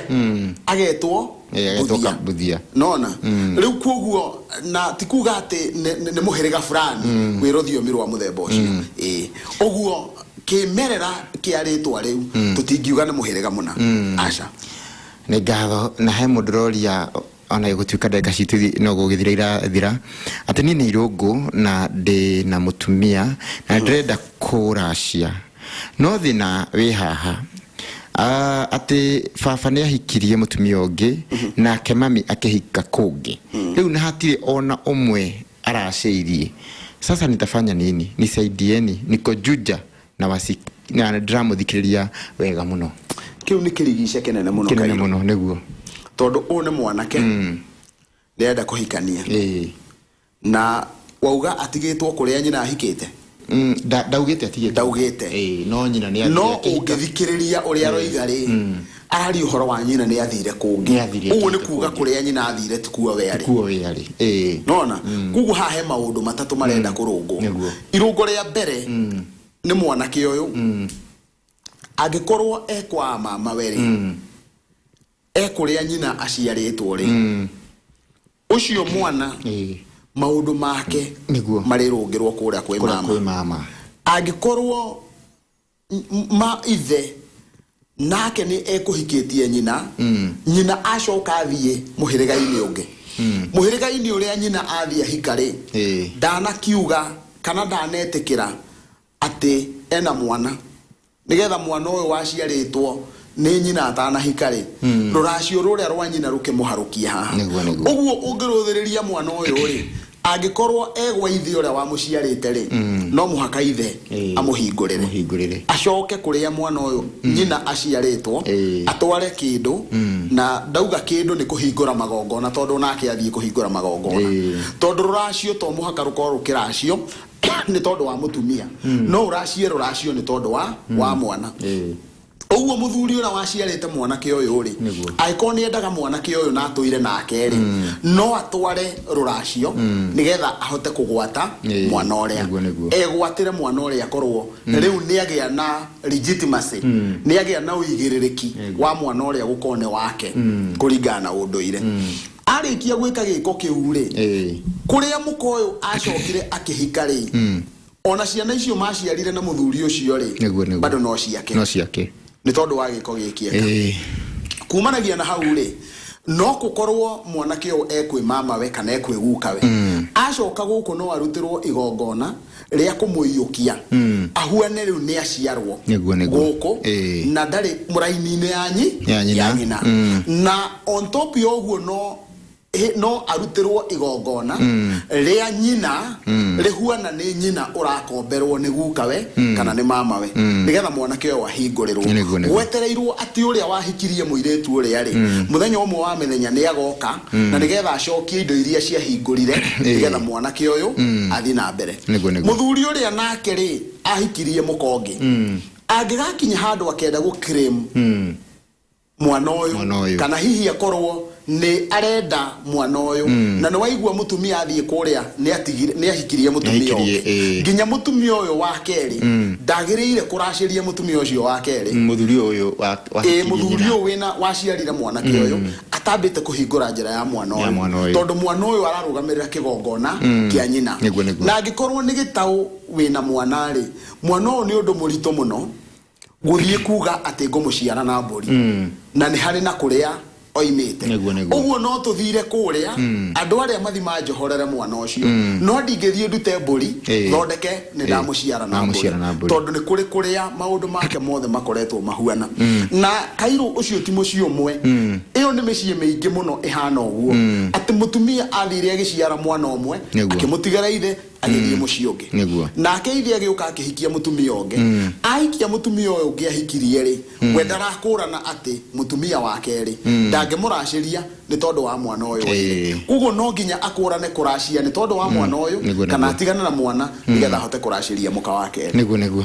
agetwo Agetwo Mbuthia. Mbuthia. Nona rĩu kuoguo na ti kuga atĩ nĩ mũhĩrĩga fulani wĩ rũthiomi rwa mũthemba ũcio. Ĩ, ũguo kĩmerera kĩa rĩtwa rĩu tũtingiuga nĩ mũhĩrĩga mũna, aca. Nĩ ngatho. Na he mũndũ ũroria, ona gũtuĩka ndagĩka citũ no gũgĩthira irathira, atĩ niĩ nĩ Irũngũ na ndĩ na mũtumia na ndĩrenda kũracia, no thĩna wĩ haha, atĩ baba nĩ ahikirie mũtumia ũngĩ nake mami akĩhika kũngĩ, rĩu na hatirĩ ona ũmwe aracĩirie. Sasa nitafanya nini? Nisaidieni, niko Juja na wasi na ndĩramũthikĩrĩria wega mũno. Kĩu nĩ kĩrigice kĩnene mũno. Kĩnene Kairũ. mũno, nĩguo. Tondũ ũyũ nĩ mwanake nĩarenda kũhikania na wauga atigĩtwo kũrĩa nyina ahikĩte. Ndaugĩte atigĩte. Ndaugĩte. Ĩĩ, no nyina nĩ no athire akĩhika. Ũngĩthikĩrĩria ũrĩa aroiga rĩ, Araria ũhoro wa nyina nĩ athire kũngĩ. Nĩ athire Ũguo nĩ athiĩte kuga kũngĩ. Kũrĩa nyina athire ti kuo we arĩ. Kuo we arĩ, ĩĩ. Nona koguo haha he maũndũ matatũ marenda kũrũngwo. Irũngo rĩa mbere nĩ mwanake ũyũ, angĩkorwo ekwa mama we rĩ, ekũrĩa nyina aciarĩtwo rĩ, ũcio mwana maũndũ make marĩrũngĩrwo kũrĩa kwĩ Kũrĩa mama. Kwĩ mama. Angĩkorwo ma ithe nake nĩ ekũhikĩtie nyina, nyina acoka athiĩ mũhĩrĩga-inĩ ũngĩ, mũhĩrĩga-inĩ ũrĩa nyina athiĩ ahika rĩ, ndanakiuga kana ndanetĩkĩra atĩ ena mwana, nĩgetha mwana ũyũ waciarĩtwo nĩ nyina atanahika rĩ, rũracio rũrĩa rwa nyina rũkĩmũharũkia haha. Nĩguo, nĩguo. Ũguo ũngĩrũthĩrĩria mwana ũyũ rĩ, angĩkorwo egwa ithe ũrĩa wamũciarĩte rĩ, no mũhaka ithe amũhingũrĩre. Amũhingũrĩre. Acoke kũrĩa mwana ũyũ nyina aciarĩtwo, atware kĩndũ, na ndauga kĩndũ nĩ kũhingũra magongona, tondũ nake athiĩ kũhingũra magongona, tondũ rũracio to mũhaka rũkorwo rũkĩracio nĩ tondũ wa mũtumia, no ũracie rũracio nĩ tondũ wa mwana. Ũguo mũthuri ũrĩa waciarĩte mwanake ũyũ rĩ, angĩkorwo nĩ endaga mwanake ũyũ na atũire nake rĩ, no atware rũracio nĩgetha ahote kũgwata mwana ũrĩa. Nĩguo, nĩguo. Egwatĩre mwana ũrĩa, akorwo rĩu nĩ agĩa na legitimacy, nĩ agĩa na ũigĩrĩrĩki wa mwana ũrĩa gũkorwo nĩ wake kũringana na ũndũire. Arĩkia gwĩka gĩko kĩu rĩ, kũrĩa mũka ũyũ acokire akĩhika rĩ, ona ciana icio maciarire na mũthuri ũcio rĩ, Nĩguo, nĩguo. bado no ciake, No ciake. Nĩ tondũ wa gĩko gĩkĩ eka. Kumanagia na hau rĩ, no gũkorwo mwanake ũyũ ekwĩ mamawe kana ekwĩ gukawe, acoka gũkũ no arutĩrwo igongona rĩa kũmũiyũkia ahuane rĩu nĩ aciarwo Nĩguo, nĩguo. gũkũ na ndarĩ mũraini-inĩ ya nyi Ya nyina. Ya nyina. Na on top ya ũguo no arutĩrwo igongona rĩa nyina rĩhuana nĩ nyina ũrakomberwo nĩ gukawe kana nĩ mamawe, nĩgetha mwanake ũyũ ahingũrĩrwo. Nĩguo, nĩguo. Gwetereirwo atĩ ũrĩa wahikirie mũirĩtu ũrĩa rĩ, mũthenya ũmwe wa mĩthenya nĩ agoka na nĩgetha acokie indo iria ciahingũrire, nĩgetha mwanake ũyũ athiĩ na mbere. Nĩguo, nĩguo. Mũthuri ũrĩa nake rĩ, ahikirie mũka ũngĩ, angĩgakinya handũ akenda gũ mwana Mwana ũyũ, ũyũ. kana hihi akorwo nĩ arenda mwana ũyũ, na nĩ waigua mũtumia athiĩ kũrĩa nĩ atigire, nĩ ahikirie mũtumia Nĩ ahikirie, ũngĩ, nginya mũtumia ũyũ wa kerĩ ndagĩrĩire kũracĩria mũtumia ũcio wa kerĩ. Mũthuri ũyũ wahikirie Mũthuri nyina. ũyũ wĩna waciarire mwanake ũyũ atambĩte kũhingũra njĩra ya mwana Ya mwana ũyũ, ũyũ. tondũ mwana ũyũ ararũgamĩrĩra kĩgongona kĩa nyina. Nĩguo, nĩguo. Na angĩkorwo nĩ gĩtaũ wĩna mwana rĩ, mwana ũyũ nĩ ũndũ mũritũ mũno gũthiĩ kuga atĩ ngũmũciara na mbũri, na nĩ harĩ na kũrĩa oimĩte. Nĩguo, nĩguo. Ũguo no tũthire kũrĩa andũ arĩa mathi manjohorere mwana ũcio, no ndingĩthiĩ ndute mbũri thondeke nĩ ndamũciara na mbũri, Ndamũciara na mbũri. Tondũ nĩ kũrĩ kũrĩa maũndũ make mothe makoretwo mahuana na kairũ ũcio ti mũciĩ ũmwe. Ĩyo nĩ mĩciĩ mĩingĩ mũno ĩhana ũguo, atĩ mũtumia athire agĩciara mwana ũmwe, akĩmũtigĩra ithe, agĩthiĩ mũciĩ ũngĩ. Nake ithe agĩũka akĩhikia mũtumia ũngĩ. Ahikia mũtumia ũyũ ũngĩ ahikirie rĩ, we ndarakũrana atĩ mũtumia wa kerĩ ndangĩmũracĩria nĩ tondũ wa mwana ũyũ oire. Koguo no nginya akũrane kũracia nĩ tondũ wa mwana ũyũ, kana atigane na mwana nĩgetha ahote kũracĩria mũka wa kerĩ. Nĩguo, nĩguo.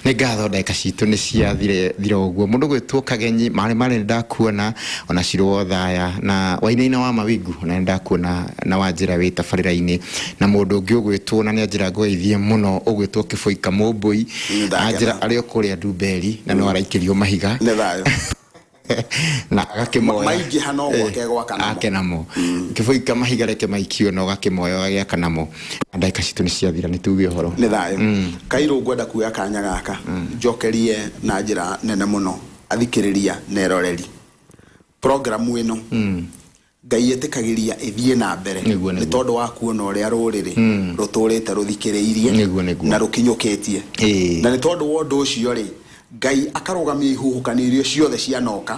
Nĩ ngatho, ndagĩka citũ nĩ ciathire thira ũguo. Mũndũ gwĩtwo Kagenyi marĩ marĩ nĩ ndakuona, ona Cirwo Thaya na Wainaina wa Mawingu, na nĩ ndakuona na Wanjĩra wĩ tabarĩra-inĩ, na mũndũ ũngĩ ũgwĩtwo na nĩ anjĩra ngũgeithie mũno, ũgwĩtwo Kĩbũi Kamũmbũi. Ndakena. Anjĩra arĩ o kũrĩa Ndumberi na no araikĩrio mahiga. Nĩ thayũ. Na agakĩmoya. Maingĩha no gwake gwaka namo. Ake namo kĩbũi kamahiga, reke maikio na ũgakĩmoya ũgagĩaka namo. Na ndagĩka citũ nĩ ciathira, nĩ tuge ũhoro. Nĩ thayũ. Kairũ, ngwenda kuoya kanya gaka njokerie na njĩra nene mũno athikĩrĩria na eroreri programu ĩno. Ngai ĩtĩkagĩria ĩthiĩ na mbere Nĩguo, nĩ tondũ wa kuona ũrĩa rũrĩrĩ rũtũrĩte rũthikĩrĩirie Nĩguo, nĩguo. na rũkinyũkĩtie. Na nĩ tondũ wa ũndũ ũcio rĩ, Ngai akarũgamia ihuhũkanio iria ciothe cianoka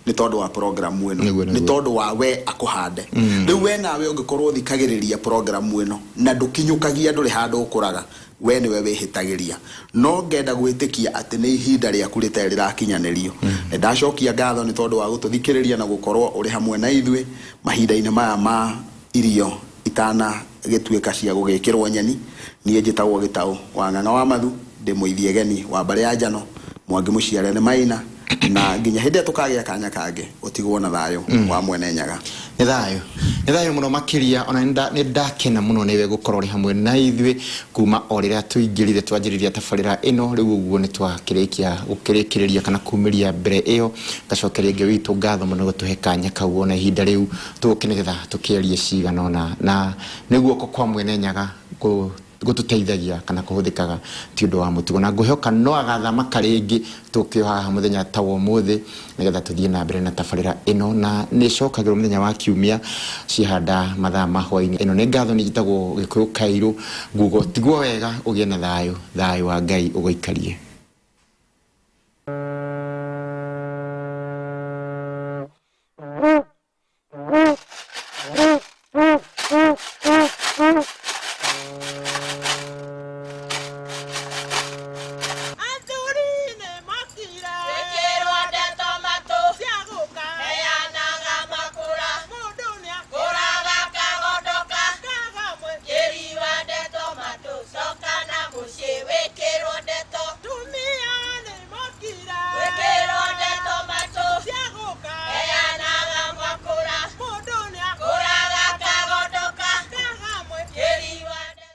nĩ tondũ wa programu ĩno, Nĩguo, nĩ tondũ wa we akũhande. Rĩu we nawe ũngĩkorwo ũthikagĩrĩria programu ĩno na ndũkinyũkagia, ndũrĩ handũ ũkũraga, we nĩwe wĩhĩtagĩria. No ngenda gwĩtĩkia atĩ nĩ ihinda rĩaku rĩtarĩ rĩrakinyanĩrio. Nĩ ndacokia ngatho nĩ tondũ wa gũtũthikĩrĩria na gũkorwo ũrĩ hamwe na ithuĩ mahinda-inĩ maya ma irio itana gĩtuĩka cia gũgĩkĩrwo nyeni. Niĩ njĩtagwo Gĩtaũ wa Ng'ang'a wa Mathu, ndĩ mũithiegeni wa mbarĩ ya Njano Mwangi, mũciare nĩ Maina. Na nginya hĩndĩ ĩrĩa tũkagĩa kanya kangĩ, ũtigwo na thayũ wa Mwene Nyaga. Nĩ thayũ, nĩ thayũ mũno makĩria. Ona nĩ ndakena mũno nĩwe gũkorwo ũrĩ hamwe na ithuĩ kuma o rĩrĩa tũingĩrire twanjĩrĩria tabarĩra ĩno. Rĩu ũguo nĩ twakĩrĩkia gũkĩrĩkĩrĩria kana kumĩria mbere ĩyo. Ngacokeria Ngai witũ ngatho mũno gũtũhe kanya kau ona ihinda rĩu tũke nĩgetha tũkĩarie cigana ũna, na nĩ guoko kwa Mwene Nyaga gũtũteithagia kana kũhũthĩkaga ti ũndũ wa mũtugo, na ngwĩhoka no agathamaka rĩngĩ tũkĩo haha mũthenya ta wa ũmũthĩ nĩgetha tũthiĩ na mbere na tabarĩra ĩno, na nĩ ĩcokagĩrwo mũthenya wa kiumia cihanda mathaa ma hwaĩ-inĩ. Ĩno nĩ ngatho, nĩ njĩtagwo Gĩkũyũ Kairũ, nguga ũtigwo wega, ũgĩe na thayũ, thayũ wa Ngai ũgũikarie.